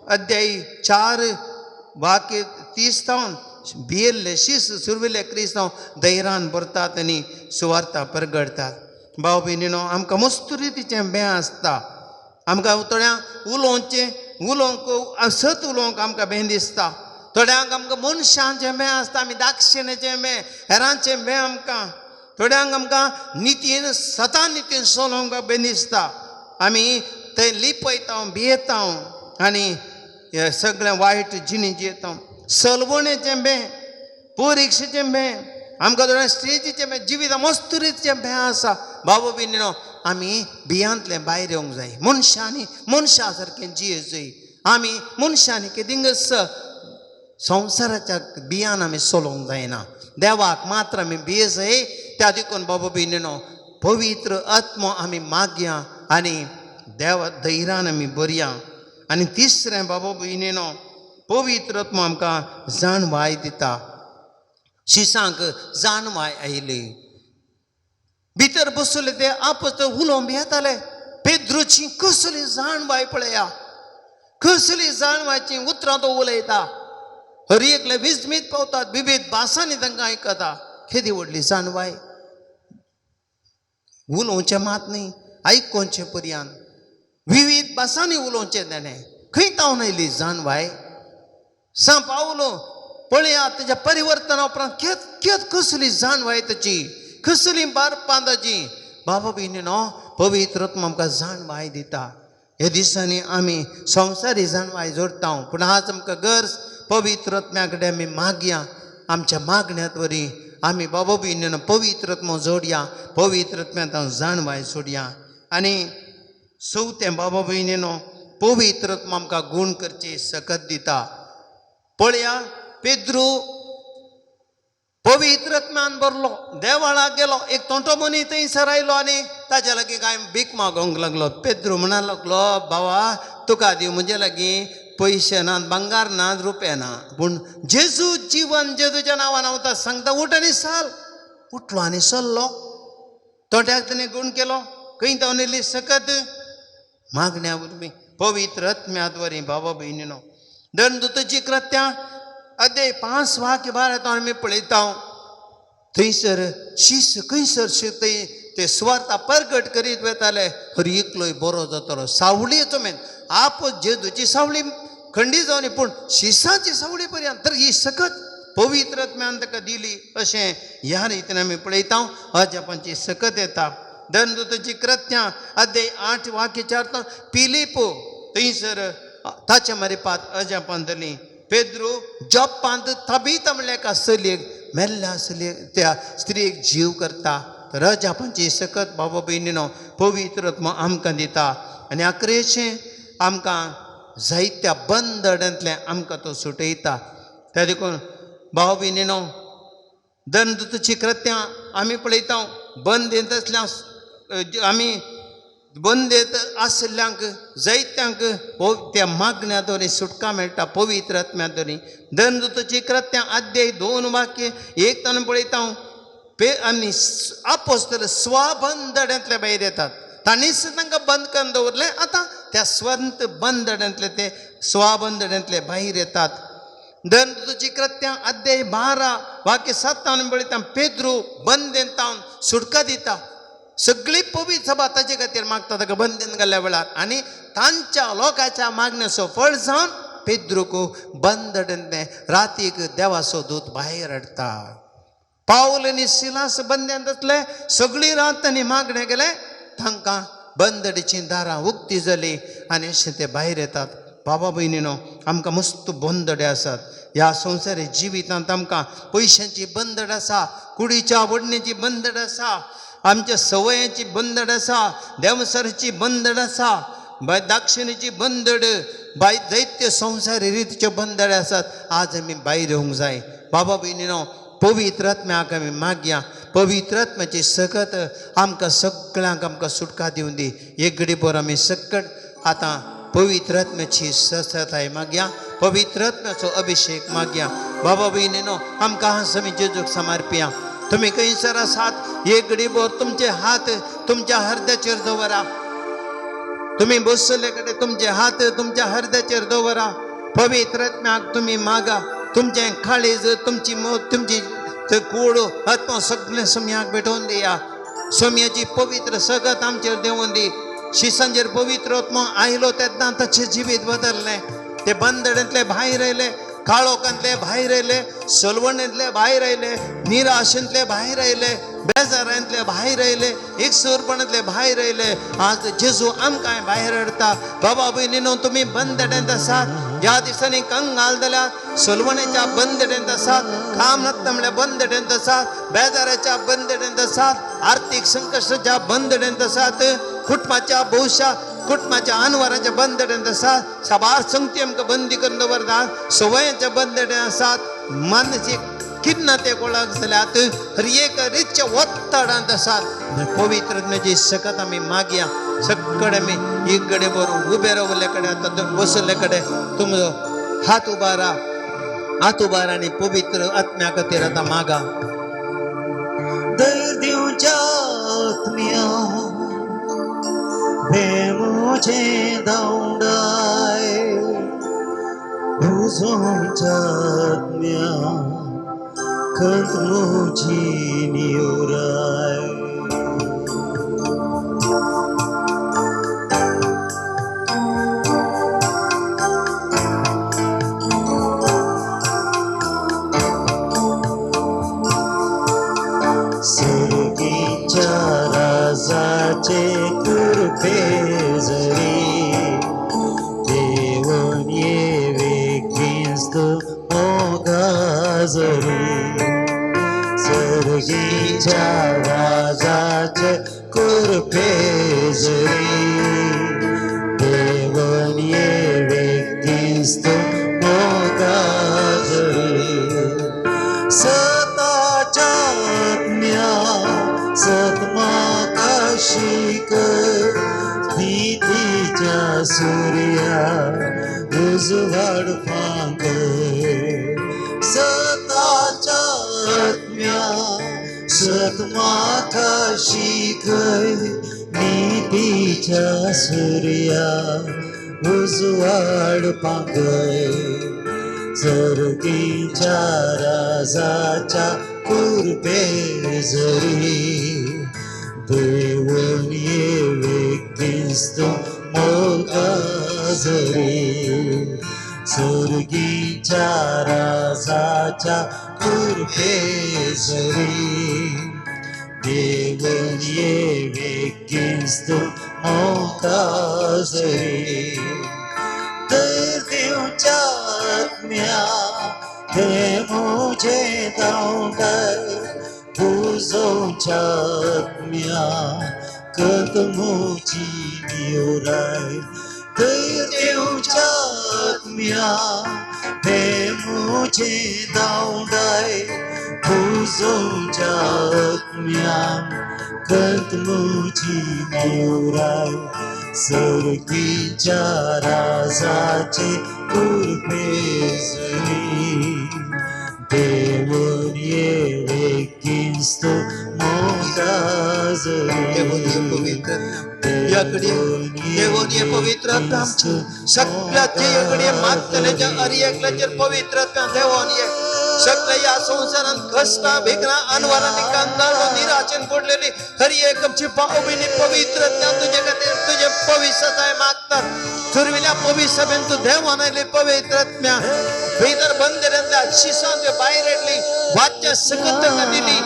अध्याय 4 वाक्य 30 तावन भियेल्ले शीस सुरविल्ले क्रिस्तांव धैर्यान भरतात आनी सुवार्ता परगडतात. भाव भयणीनो, आमकां मस्त रितीचें बें आसता. आमकां थोड्यांक उलोवचें, उलोवंक सत उलोवंक आमकां बें दिसता. थोड्यांक आमकां मनशांचें बें आसता, आमी दाक्षिणेचें बें, हेरांचें बें आमकां. थोड्यांक आमकां नितीन, सता नितीन चलोवंक बें दिसता. आमी थंय लिपयता, भियेता आनी हे सगळें वायट जिणी जियेता. सलवणेचें बें, परिक्षेचें बें, आमकां थोड्यांक स्टेजीचें बें, जिविता मस्त रितीचें बें आसा. बाबू भयणीनो, आमी भियांतलें भायर येवंक जाय. मनशांनी मनशा सारकें जिये जाय. आमी मनशांनी कितेंच संवसाराच्या बियान आमी चलोवंक जायना. देवाक मात्र आमी भिये जाय. त्या देखून बाबा भयणीनो, पवित्र आत्मो आमी मागया आनी देवा धैर्यान आमी बरया. आनी तिसरें, बाबा भयणीनो, पवित्र आत्मो आमकां जाणवाय दिता. शिसांक जाणवाय आयली, भितर बसले ते आपस उलोवंक भियेताले. पेद्रूची कसली जाणवाय पळया, कसली जाणवायची उतरां तो उलयता. हर एकले विस्मीत पावतात, विविध भासांनी तांकां आयकता. केदी व्हडली जाणवाय! उलोवचें मात न्ही, आयकोवचें पर्यान विविध भासांनी उलोवचें ताणें. खंय तावन आयली जाणवाय? सांव पावलो पळया, ताच्या परिवर्तना उपरांत केद केद कसली जाणवाय ताची, कसली बारपां ताची. बाबा भयणीनो, पवित्र आत्मा आमकां जाणवाय दिता. हे दिसांनी आमी संवसारी जाणवाय जोडटा, पूण आज आमकां गरज पवित्र आत्म्या कडेन आमी मागया. आमच्या मागण्यांत वरी आमी बाबा भयणीनो पवित्र आत्मो जोडया, पवित्र आत्म्यांत जाणवाय सोडया. आनी चवथें, बाबा भयणीनो, पवित्र आत्मा आमकां गूण करची सकत दिता. पळया, पेद्रू पवित्र आत्म्यान भरलो, देवळाक गेलो, एक तोंटो मनी थंयसर आयलो आनी ताच्या लागीं कांय भीक मागोवंक लागलो. पेद्रू म्हणा लागलो, बाबा तुका दिवं, म्हजे लागीं पयशे नात, भांगार नात, रुपया ना, पूण जेजू जिवन जेजूच्या नांवान हांव ताका सांगता, उठ आनी साल. उठलो आनी सरलो. तोंट्याक ताणें गूण केलो. खंय तावन येयली सकत? मागण्या वरवीं, पवित्र आत्म्यात वरवीं. बाबा भयणीनो, दंडदूताची कृत्यां अध्याय 5 वाक्य 12 आमी पळयता, थंयसर शीस खंयसर थंय ते सुवार्ता परगट करीत वताले. हर एकलोय बरो जातलो. सावळीचो मेन आप जेजूची सावळी खंडी जावनी, पूण शिसाची सावळी पर्यंत तर ही सकत पवित्र आत्म्यान ताका दिली. अशें ह्या रितीन आमी पळयता, अजापांची सकत येता. दंडदूताची कृत्यां अध्याय 8 वाक्य 4, पिलिपो थंयसर ताच्या मारिपात अजापान जाली. पेद्रू जॉपांत तबीता म्हणल्यार एका चलयेक, मेल्ल्या चलयेक, त्या स्त्रियेक जीव करता. तर अजापांची सकत बाबा भयणीनो पवित्र आत्मो आमकां दिता. आनी आकरेचें, आमकां जायत्या बंदड्यांतलें आमकां तो सुटयता. त्या देखून भाव भयणीनो, दंडदूताची कृत्यां आमी पळयता, बंदेंत आसल्या आमी बंदेत आशिल्ल्यांक जायत्यांक त्या मागण्या द्वारे सुटका मेळटा, पवित्र आत्म्या द्वारे. दंडदूताची कृत्यां अध्याय 2 वाक्य 1 ताणें पळयता, पे आनी आपोस्तल स्वबंदड्यांतले भायर येतात. तांणीच तांकां बंद करून दवरलें, आतां त्या स्वंत बंदड्यांतले ते स्वबंदड्यांतले भायर येतात. दंडदूताची कृत्यां अध्याय 12 वाक्य 7 ताणें पळयता, पेद्रू बंदेंत सुटका दिता. सगळी पवित्र सभा ताजे खातीर मागता ताका बंदेन घाल्ल्या वेळार, आनी तांच्या लोकांच्या मागण्याचो फळ जावन पेद्रूक बंदडेंतलें रातीक देवाचो दूत भायर हाडटा. पावल आनी सिलास बंद्यांत आसले, सगळी रात तांणी मागणें केलें, तांकां बंदडीचीं दारां उक्ती जाली आनी अशें ते भायर येतात. बाबा भयणीनो, आमकां मस्त बंदडे आसात ह्या संवसारी जिवितांत. आमकां पयशांची बंदड आसा, कुडीच्या आवडण्याची बंदड आसा, आमच्या सवयांची बंदड आसा, देंवसराची बंदड आसा, बाय दाक्षिणीची बंदड, बाय दैत्य संवसारी रितीच्यो बंदडे आसात. आज आमी भायर येवंक जाय. बाबा भयणीनो, पवित्र आत्म्याक आमी मागया, पवित्र आत्म्याची सकत आमकां सगळ्यांक आमकां सुटका दिवन दी. एक घडी भर आमी सकट आतां पवित्र आत्म्याची सताय मागया, पवित्र आत्म्याचो अभिशेक मागया. बाबा भयणीनो, आमकां हांस आमी जेजूक समर्पया. तुमी खंयसर आसात एक घडी भर तुमचे हात तुमच्या हृदयाचेर दवरा. तुमी बसले कडेन तुमचे हात तुमच्या हृदयाचेर दवरा. पवित्र आत्म्याक तुमी मागा. तुमचें काळीज, तुमची तुमची कूड, आत्मा सगळें सोम्याक भेटोवन दिया. सोम्याची पवित्र सगत आमचेर देंवोन दी. शिसांचेर पवित्र आत्मा आयलो तेन्ना ताचें जिवीत बदललें. ते बंदडेंतले भायर आयले, काळोखांतले भायर आयले, सलवणेंतले भायर आयले, निराशेंतले भायर आयले, बेजारांतले भायर आयले, एकसुरपणांतले भायर आयले. आज जेजू आमकां भायर हाडटा. बाबा भयणीनो, तुमी बंदडेंत आसात, ह्या दिसांनी कंगाल जाल्यात, सलवणेच्या बंदडेंत आसात, काम नासता म्हणल्यार बंदडेंत आसात, बेजाराच्या बंदडेंत आसात, आर्थीक संकश्टाच्या बंदडेंत आसात, कुटुंबाच्या भोवशा कुटुंबाच्या अनवराच्या बंदडेंत आसात, साबार संगती आमकां बंदी करून दवरतात, सवयांच्या बंदडें आसात, मानसीक किन्ना ते गोळाक जाल्यात, हर एक रितच्या ಒತ್ತಡಾंत आसात. पवित्र आत्म्याची सकत आमी मागया. सगळे आमी एक गडे बरोबर उबे रावले कडेन, आतां बसले कडेन तुमचो हात उबारा, हात उबारा आनी पवित्र आत्म्या खातीर आतां मागा. धैर्य दिवच्या आत्म्या भेमुचे धांवडाय, भुजोंच्या आत्म्या खंत मुजी निवराय. सर्गीच्या राजाचे कृपे जरी देवन येवे क्रिस्त मोगाजरी. सर्गीच्या राजाचे कृपे जरी देवन येवे क्रिस्त मोगाजरी. सताच्या आत्म्या सत्माका शिक, भीतीच्या सूर्या उजवाड फांक. सताच्या आत्म्या सत्माका शिक, नीतीच्या सूर्या उजवाड फांक. सर्गीच्या राजाच्या कृपे जरी देवन येवे क्रिस्त मोगाजरी. सर्गीच्या राजाच्या कृपे जरी देवन येवे क्रिस्त मोगाजरी. तर देवच्या आत्म्या ते मुझे धांवडाय, तुजोच्या आत्म्या कत मुजी निवराय. तर देवच्या आत्म्या ते मुझे धांवडाय, तुजोच्या आत्म्या कत मुजी निवराय. सर्गीच्या राजाचे कृपे जरी देवन येवे क्रिस्त मोगाजरी. पवित्र आत्म्या देवोन ये पवित्र आत्म्या आमच्या सगळ्याचे कडे मागतल्याच्या अरियकल्याचेर पवित्र आत्म्या देवोन ये. सगळ्या ह्या संवसारांत कश्टां भिकणां अनवरांनी कंगालो निराशेन पडलेली हर एक आमची भाव भयणी पवित्र आत्म्या तुजे खातीर तुजे पवित्रताय मागतात. सुरविल्या पवित्र सभेन तूं देवान आयली पवित्र आत्म्या भितर बंदिरांतल्या शिसां भायर हाडली, वाच्या सकत तांकां दिली,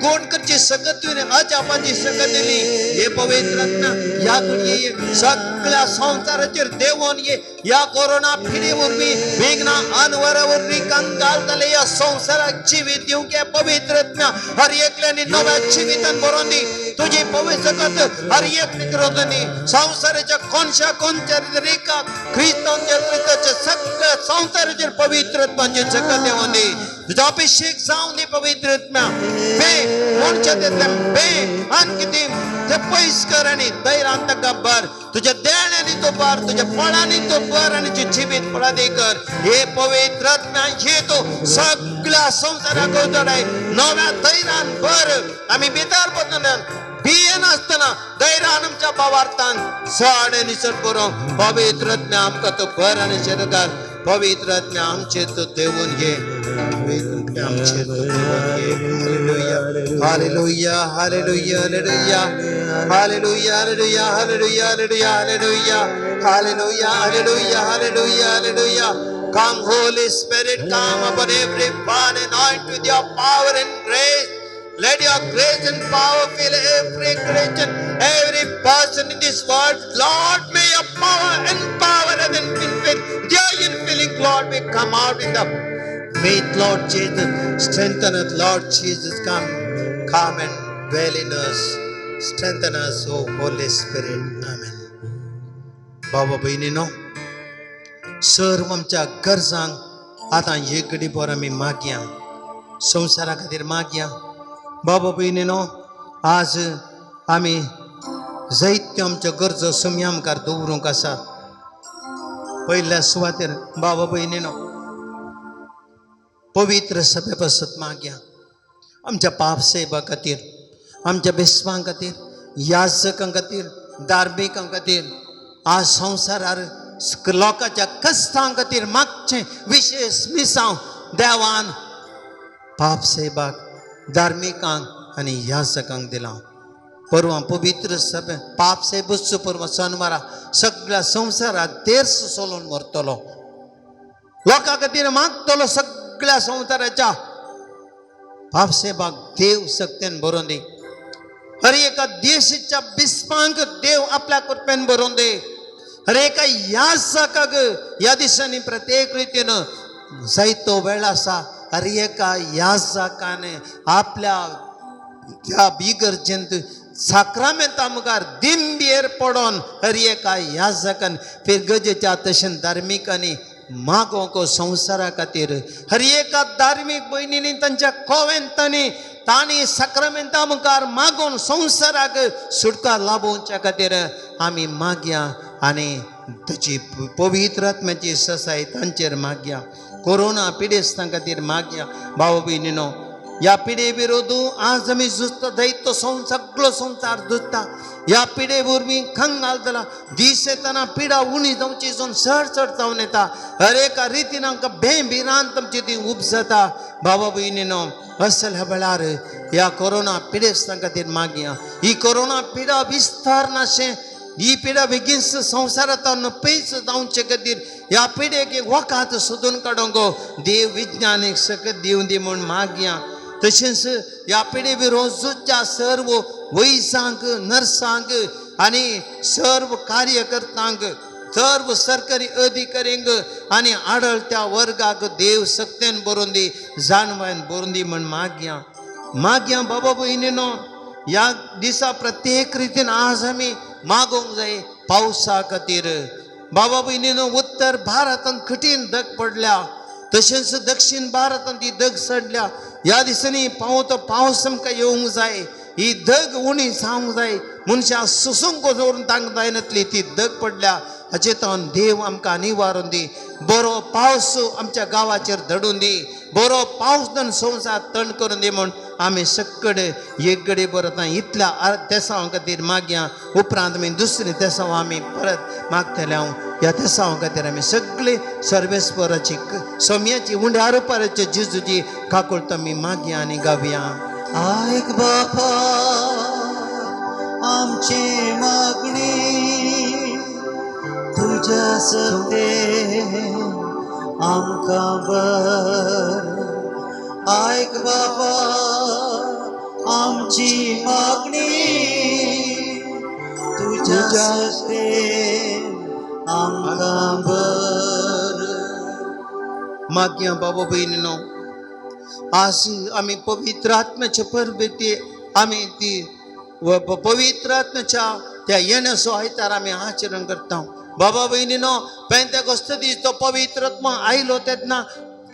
गोण करची सकत अजापाची सकत दिली. हे पवित्र आत्म्या ह्या घडये सगळ्या संवसाराचेर देवोन ये. ह्या कोरोना पिढी वरवीं विघ्न अनवरा वरवीं कंगाल जाले ह्या संवसाराक जिवीत दिवंक हे पवित्र आत्म्या हर एकल्यानी नव्या जिवितान बरोवन दी. तुजी पवित्र सकत हर एकल्याक रोवन दी. संवसाराच्या कोनशा कोनच्या रेखा क्रिस्तांच्या क्रिस्ताच्या सगळ्या संवसाराचेर पवित्र आत्म्याची सकत देवोन दी. तुजो अभिषेक जावन दी पवित्र आत्म्या. बे मनशा तेतले बे आनी कितें ते पयस कर आनी धैर्यान तांकां भर. तुज्या देण्यांनी तूं भर, तुज्या फळांनी तूं भर आनी तुजें जिवीत फळादी कर. हे पवित्र आत्म्या हे तूं सगळ्या संवसाराक उजवाडाय नव्या धैर्यान भर. आमी भितर बदलून भियेनासतना धैर्यान आमच्या भावार्थान चड आनी चड बरोवंक पवित्र आत्म्या आमकां तूं भर आनी शेतकार. पवित्र आत्म्या आमचेर तूं देवून घे. पवित्र आत्म्या आमचेर तूं देवून घे. Hallelujah, hallelujah, hallelujah, hallelujah, hallelujah, hallelujah, hallelujah, hallelujah, hallelujah, hallelujah, hallelujah, hallelujah. Come, Holy Spirit, come upon everyone, anoint with your power and grace. Let your grace and power fill every Christian, every person in this world. Lord, may your power empower and infilling, their infilling, Lord, may come out in the faith, Lord Jesus. Strengthen us, Lord Jesus. Come, come and dwell in us. Strengthen us, O Holy Spirit. Amen. बाबा भयणीनो, सर्व आमच्या गरजांक आतां एक घडी भर आमी मागया, संवसारा खातीर मागया. बाबा भयणीनो, आज आमी जायत्यो आमच्यो गरजो सोमया मुखार दवरूंक आसा. पयल्या सुवातेर बाबा भयणीनो, पवित्र सभे पासत मागया आमच्या पाप सेवा खातीर, आमच्या बेस्वां खातीर, याजकां खातीर, धार्मिकां खातीर, आज संवसारार लोकांच्या कश्टां खातीर मागचें. विशेश मिसांव देवान पाप सेवाक, धार्मिकांक आनी याजकांक दिलां. परवां पवित्र सभे पाप सेबूच परवां शनवारा सगळ्या संवसारात तेर्स सोलोवन व्हरतलो, लोकां खातीर मागतलो. सगळ्या संवसाराच्या पाप सेवाक देव सक्तेन बरोवन दी. हर एका देशाच्या बिस्पांक देव आपल्या कृपेन बरोवन दे. हर एका याजकाक ह्या दिसांनी प्रत्येक रितीन जायतो वेळ आसा. हर एका याजकान आपल्या त्या बिगर्जेंत साक्रामेंता मुखार दिंबेर पडोन हर एका याजकान फिरगजेच्या तशें धार्मिकांनी मागोवंक संवसारा खातीर. हर एका धार्मीक भयणींनी तांच्या कोवेंतांनी तांणी साक्रामेंता मुखार मागोवन संवसाराक सुटका लाभोवच्या खातीर आमी मागया आनी ताची पवित्र आत्म्याची ससाय तांचेर मागया. कोरोना पिडेस्तां खातीर मागया. भाव भयणीनो, ह्या पिडे विरोध आज आमी झुजता. दैत्य सगळो संवसार झुजता. ह्या पिडे वरवीं कंगाल जाला. दीस येतना पिडा उणी जावची जावन चड चड जावन येता. हर एका रितीन आमकां भें भिरांत आमची ती उपजता. बाबा भयणीनो, असल्या वेळार ह्या कोरोना पिडेस्तां खातीर मागया. ही कोरोना पिडा विस्तार नाशें, ही पिडा बेगीन संवसारांत पयस जावचे खातीर ह्या पिडेक एक वखद सोदून काडूंक देव विज्ञानीक सकत दिवं दी म्हूण मागया. तशेंच ह्या पिडे विरोध झुजच्या सर्व वैजांक, नर्सांक आनी सर्व कार्यकर्त्यांक, सर्व सरकारी अधिकाऱ्यांक आनी आडळत्या वर्गाक देव सक्तेन बरोवन दी, जाणवायन बरोवन दी म्हूण मागया, मागया. बाबा भयणीनो, ह्या दिसा प्रत्येक रितीन आज आमी मागोवंक जाय पावसा खातीर. बाबा भयणीनो, उत्तर भारतांत कठीण दग पडल्या, तशेंच दक्षिण भारतांत ती दग चडल्या. ह्या दिसांनी पावतो पावस आमकां येवंक जाय. ही दग उणी जावंक जाय. मनशां सोसूंक दवरून तांकां जायनातली ती दग पडल्या. हाचे तावन देव आमकां निवारून दी. बरो पावस आमच्या गांवाचेर धडून दी. बरो पावस धरून संवसार थंड करून दी म्हूण आमी सकडे एक गडे बरो इतल्या तेसांव खातीर मागया. उपरांत आमी दुसरी तेसांव आमी परत मागतले. हांव ह्या तेसांव खातीर आमी सगळे सर्वेस्वराची सोम्याची उंड्या रुपाराची जेजूची काकुळट आमी मागया आनी गावया. आयक बापा आमची मागणी, तुझ्या तुज्या सक्तेन आमकां बर. आयक बाबा आमची मागणी, तुज्या सक्तेन आमकां बर. मागया बाबा भयणीनो, आज आमी पवित्र आत्म्याच्या परबेती आमी ती पवित्र आत्म्याच्या त्या येण्याचो आयतार आमी आचरण करता. बाबा भयणीनो, पेंतेकोस्त दीस तो पवित्र आत्मा आयलो तेन्ना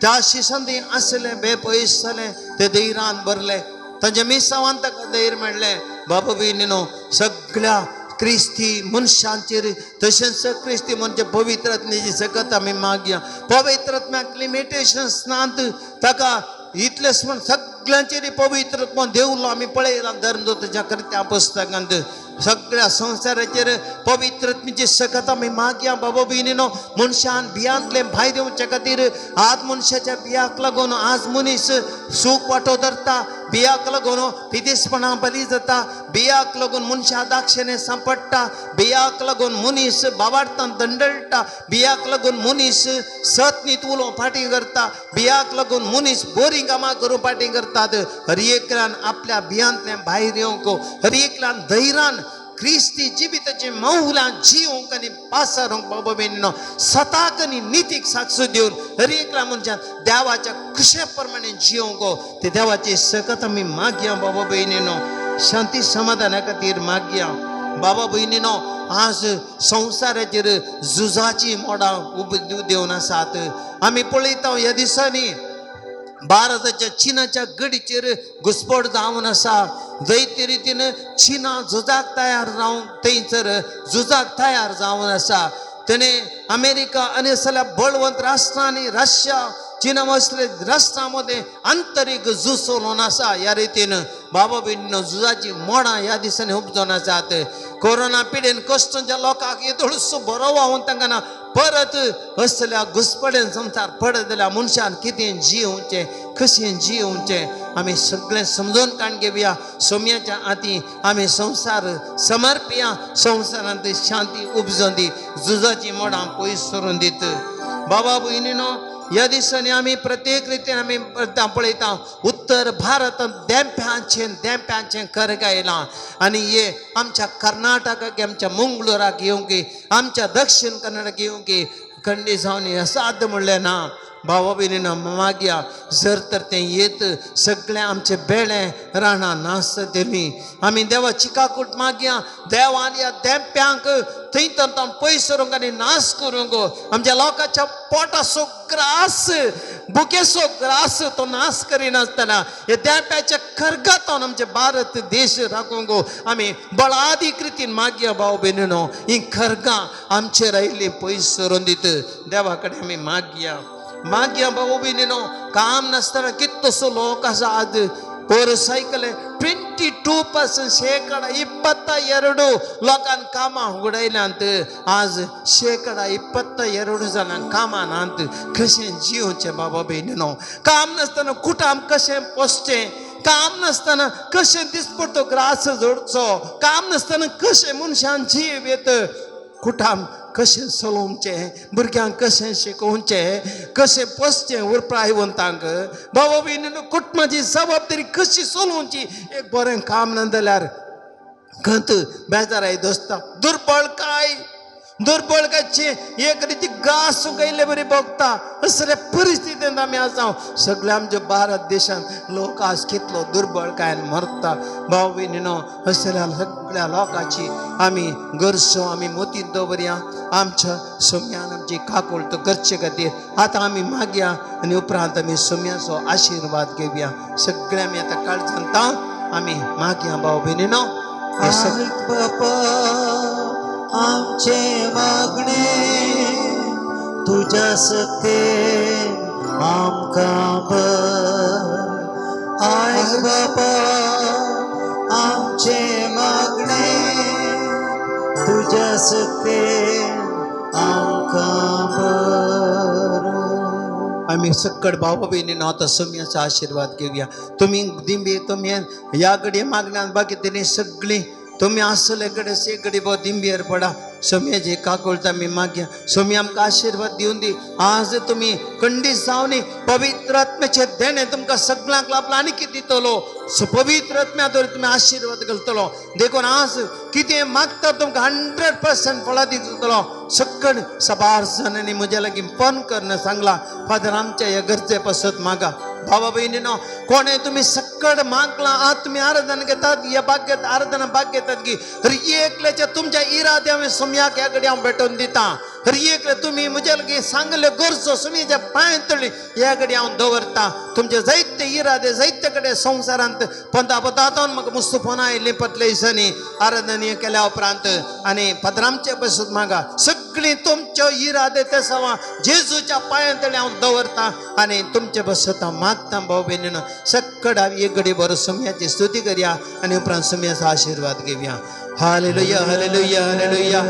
त्या शिसंदी आसले बेपयस जाले, ते धैरान भरले, तांच्या मिसावान ताका धैर्य मेळ्ळें. बाबा भयणीनो, सगळ्या क्रिस्ती मनशांचेर तशेंच क्रिस्ती म्हणजे पवित्र आत्म्याची सकत आमी मागया. पवित्र आत्म्याक लिमिटेशन्स नात, ताका इतलेच म्हण सगळ्यांचेर पवित्र आत्मा देवलो आमी पळयला धर्मदूताच्या कर्त्या पुस्तकांत. सगळ्या संवसाराचेर पवित्र आत्म्याची सकत आमी मागया. बाबा भयणीनो, मनशान भियांतलें भायर येवचे खातीर आज मनशाच्या बियाक लागून आज मनीस सूख वांटो धरता, बियाक लागून पिदेसपणां बली जाता, बियाक लागून मनशा दाक्षिणे सांपडटा, बियाक लागून मनीस बाबार्तान दंडळटा, बियाक लागून मनीस सत नीत उलोवंक फाटीं करता, बियाक लागून मनीस बोरीं कामां करूंक फाटीं करतात. हर एकल्यान आपल्या बियांतल्यान भायर येवंक, हर एकल्यान धैर्यान क्रिस्ती जिविताची मौलां जिवंक आनी पासारूंक बाबा भयणीनो, सताक आनी नितीक साक्ष दिवन हर एकल्या मनशान देवाच्या खुशे प्रमाणे जिवंक ते देवाची सकत आमी मागया. बाबा भयणीनो, शांती समाधाना खातीर मागया. बाबा भयणीनो, आज संवसाराचेर झुजाची मोडां उब देवन आसात. आमी पळयता ह्या दिसांनी भारताच्या चिनाच्या गडीचेर घुसपट जावन आसा. जैते रितीन चिना झुजाक तयार जावंक थंयसर झुजाक तयार जावन आसा. तेणें अमेरिका आनी सगळ्या बळवंत राष्ट्रांनी रशिया चिना असले राष्ट्रां मदें आंतरीक झूज चलोवन आसा. ह्या रितीन बाबा भयणीनो, झुजाची मोडां ह्या दिसांनी उपजोन आसात. कोरोना पिडेन कश्टांच्या लोकांक येदोळसो बरो व्हांवून तांकां ना परत असल्या घुसपडेन संवसार पडत जाल्यार मनशान कितें जियोवचें, कशें जियोवचें आमी सगळें समजून काण घेवया. सोम्याच्या हाती आमी संवसार समर्पया. संवसारांत शांती उपजोन दी, झुजाची मोडां पयस सरून दीत. बाबा भयणीनो, ह्या दिसांनी आमी प्रत्येक रितीन आमी पळयता उत्तर भारतांत देंप्यांचें देंप्यांचें करग आयलां आनी हे आमच्या कर्नाटकाक, आमच्या मंगळुराक येवंक, आमच्या दक्षिण कन्नडाक येवंक खंडी जावन असाध्य म्हणलें ना. भावा भयणीनो, मागया जर तर तें येत सगळें आमचें बेळें रानां नासतली. आमी देवाची काकूट मागया, देवान ह्या देंप्यांक थंय तर पयस करूंक आनी नाश करूंक आमच्या लोकांच्या पोटाचो ग्रास, भुकेचो ग्रास तो नाश करिनासतना ह्या देंप्याच्या खरगातान आमचे भारत देश राखूंक आमी बळादीक रितीन मागया. भाव भयणीनो, ही खरगां आमचेर आयिल्लीं पयस सरून दीत देवा कडेन आमी मागया. मागया भाऊ भयणीनो, काम नासतना कितलोसो लोक आसा आज पोर सायकल 22% 22% लोकांक कामां उडयल्यांत. आज 22% जाणांक कामां नात. कशें जियोवचें बाबा भयणीनो? काम नासतना कुटाम कशें पोसचें? काम नासतना कशें दिसपडतो ग्रास जोडचो? काम नासतना कशें मनशान जीव येत? कुटाम कशें चलोवचें? भुरग्यांक कशें शिकोवचें? कशें पोसचें उरप्रायवंतांक? बाबा भयणीनो, कुटुंबाची जबाबदारी कशी चलोवची? एक बरें काम ना जाल्यार खंत बेजाराय दोस्ता, दुर्बळकाय, दुर्बळकायची एक रिती घास सुकयल्ले बरी भोगता. असल्या परिस्थितींत आमी आसा. सगळ्या आमच्या भारत देशांत लोक आज कितलो दुर्बळकायन मरता. भाव भयणीनो, असल्या सगळ्या लोकांची आमी गरजो आमी मोतींत दवरया. आमच्या सोम्यान आमची काकुळट करचे खातीर आतां आमी मागया आनी उपरांत आमी सोम्याचो आशिर्वाद घेवया. सगळे आमी आतां काळजांत आमी मागया. भाव भयणीनो, हे सगळे आयक बापा आमचे मागणे, तुज्या सक्तेन आमकां बर. आयक बापा आमचे मागणे, तुज्या सक्तेन आमकां बर. आमी सक्कड भाव भयणीनो आतां सोम्याचो आशिर्वाद घेवया. तुमी दिंबी तुमी ह्या घडये मागण्यान बाकी तेणी सगळीं तुमी आसले कडेन शेगडी बो दिंबेर पडा. सोमयाची काकुळटा आमी मागया. सोमी आमकां आशिर्वाद दिवन दी. आज तुमी खंडीत जावनी पवित्र आत्म्याचें देणें तुमकां सगळ्यांक लाभलां आनी कितें दितलो. सो पवित्र आत्म्या द्वारे तुमी आशिर्वाद घालतलो. देखून आज कितें मागता तुमकां 100% फळां दितलो. सकळ साबार जाणांनी म्हज्या लागीं फोन करून सांगला, फादर आमच्या ह्या गरजे पासत मागा. भावा भयणीनो, कोणें तुमी सकळ मागलां, आज तुमी आराधना घेतात, ह्या भाग आराधना भाग घेतात की हर एकल्याच्या तुमच्या इरादे हांवें सोमयाक ह्या कडेन हांव भेटोवन दिता. हर एकले तुमी म्हज्या लागीं सांगले गरजो सोमयाच्या पांय तळी ह्या कडेन हांव दवरता. तुमचे जायते इरादे जायते कडेन संवसारांत पंदा पदांत म्हाका मुस्त फोनां आयिल्लीं पतले दिसांनी आराधना केल्या उपरांत. आनी फादरामचे पसून मागा सगळीं तुमच्यो इरादे ते सवा जेजूच्या पांयां तळी हांव दवरता आनी तुमचे बसत हांव मागता. भाव भयणीनो, सकड हांव एक घडी बरो सोमयाची स्तुती करया आनी उपरांत सोमयाचो आशिर्वाद घेवया. Hallelujah, hallelujah, hallelujah,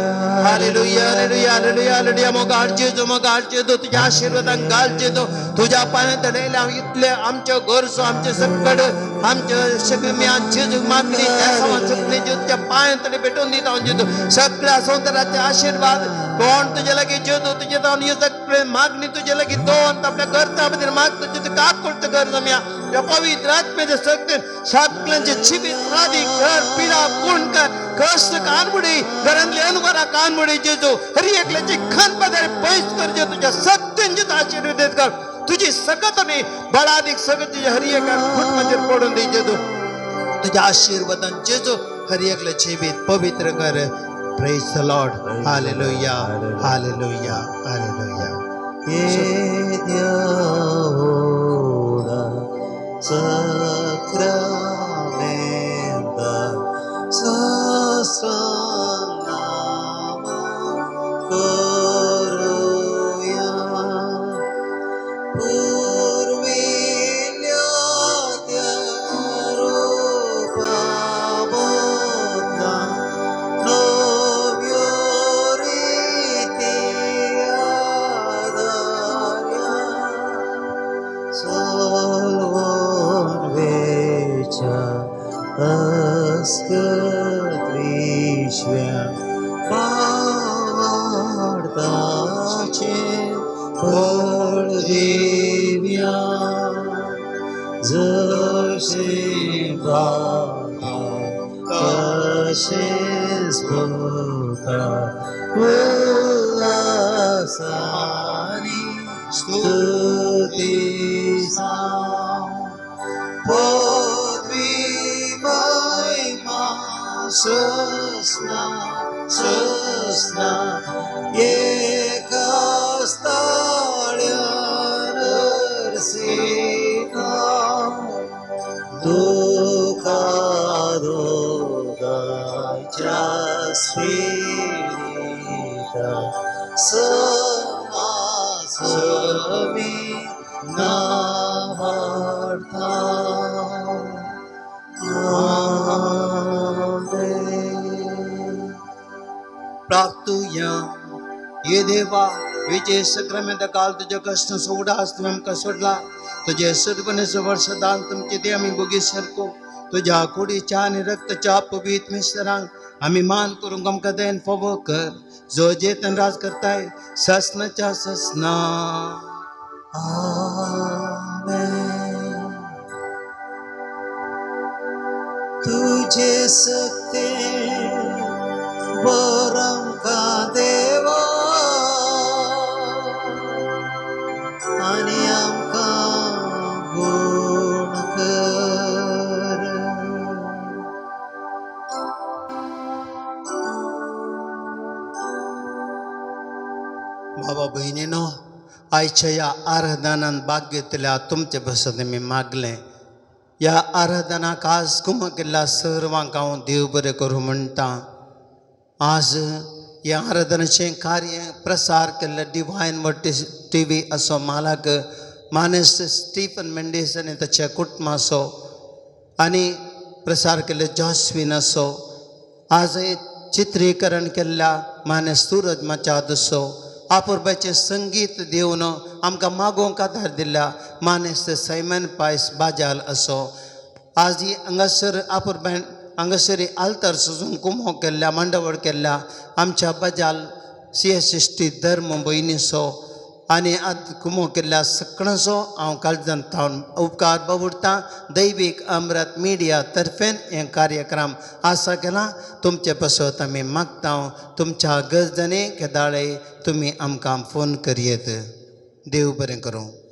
hallelujah, hallelujah, hallelujah, hallelujah. मोगाळ जेजू, मोगाळ जेजू, तुज्या आशिर्वादान घाल जेजू. तुज्या पांयां तळेले हांव इतले आमच्यो गरजो आमचे सकड आमचे सगळ्या जेजू मागणी त्या समान सगळे जेजू तुज्या पांयां तळे भेटून दिता हांव जेजू. सगळ्या संवसाराचे आशिर्वाद कोण तुजे लागीं जेजू तुजे जावन ही सगळे मागणी तुजे लागीं दोन आपल्या गरजा खातीर मागता जेजू. काकुळट कर जमया त्या पवित्र आत्म्याचे सगळे सगळ्यांचे जिवीत राधी घर पिडा गुण कर कष्ट कानमुडी घरांतले अनवरा कानमुडी जेजू. हरी एकल्याची खन पदारी पयस कर जेजू. तुझ्या सत्यान जेजू आशीर्वाद कर. तुझी सकत आणि बळादीक सगळं तुझ्या हरी एका फुटमाचेर पडून दी जेजू. तुझ्या आशीर्वादान जेजू हरी एकल्या जिवीत पवित्र कर. Praise the Lord. Hallelujah, hallelujah, hallelujah. येद्या सक्रामेंता सहस्रनाम करूया. पुर्विल्ल्या त्या रूपाबदला नव्यो रीती आदार्या सोलवून वेच्या अस्कत विश्व्या भावार्थाचे फळ दिव्या. जशे बाबा तशेच पुता उल्हासानी स्तुती पदवी महिमा सस्ना सस्ना एका स्थाळ्या नरसिंहा तुका दोगांच्या स्पिरिता समासमी नावार्था. आमेन. प्राप्तुया ये देवा विजय सक्रामेंत काल तुझ्या कष्ट सोडा तुवें आमकां सोडला. तुझे सर्वनेचो वर्ष दान तुमचे ते आमी बोगी सारको तुज्या कुडीच्या आनी रक्तच्या पवित्र मिश्रांक आमी मान करूंक आमकां दयेन फावो कर, जो जेतन राज करताय ससनाच्या ससना. आमेन. तुझे सक्ते बरंका देवा आनी आमकां गुण कर. बाबा भयणीनो, आयच्या ह्या आराधनान भाग घेतल्या तुमचे बसत मी मागलें. ह्या आराधनाक आज कुमा केल्ल्या सर्वांक हांव देव बरें करूं म्हणटा. आज ह्या आराधनाचें कार्य प्रसार केल्लें डिवायन वर्टीस टी व्ही असो मालक मानेस्त स्टीफन मेंडीस आनी ताच्या कुटुंबाचो आनी प्रसार केल्ले जॉस्विन असो, आज हे चित्रीकरण केल्ल्या मानेस्त सूरज माचाद असो, आपुरबाचें संगीत दिवन आमकां मागोवंक आदार दिल्ल्या मानेस्त सायमन पायस बाजाल असो, आज ही हांगासर आपुरबायन हांगासर आल्तार सजून कुमो केल्ल्या मांडावळ केल्ल्या आमच्या बजाल CSST धर्म भयणीचो आनी आत कुमो केल्ल्या सगळ्यांचो हांव काळजान थावन उपकार बाबुडटा. दैवीक अमृत मिडिया तर्फेन हे कार्यक्रम आसा केला. तुमचे पासत आमी मागता, तुमच्या गरजांनी केदाळे तुमी आमकां फोन करयेत. देव बरें करूं.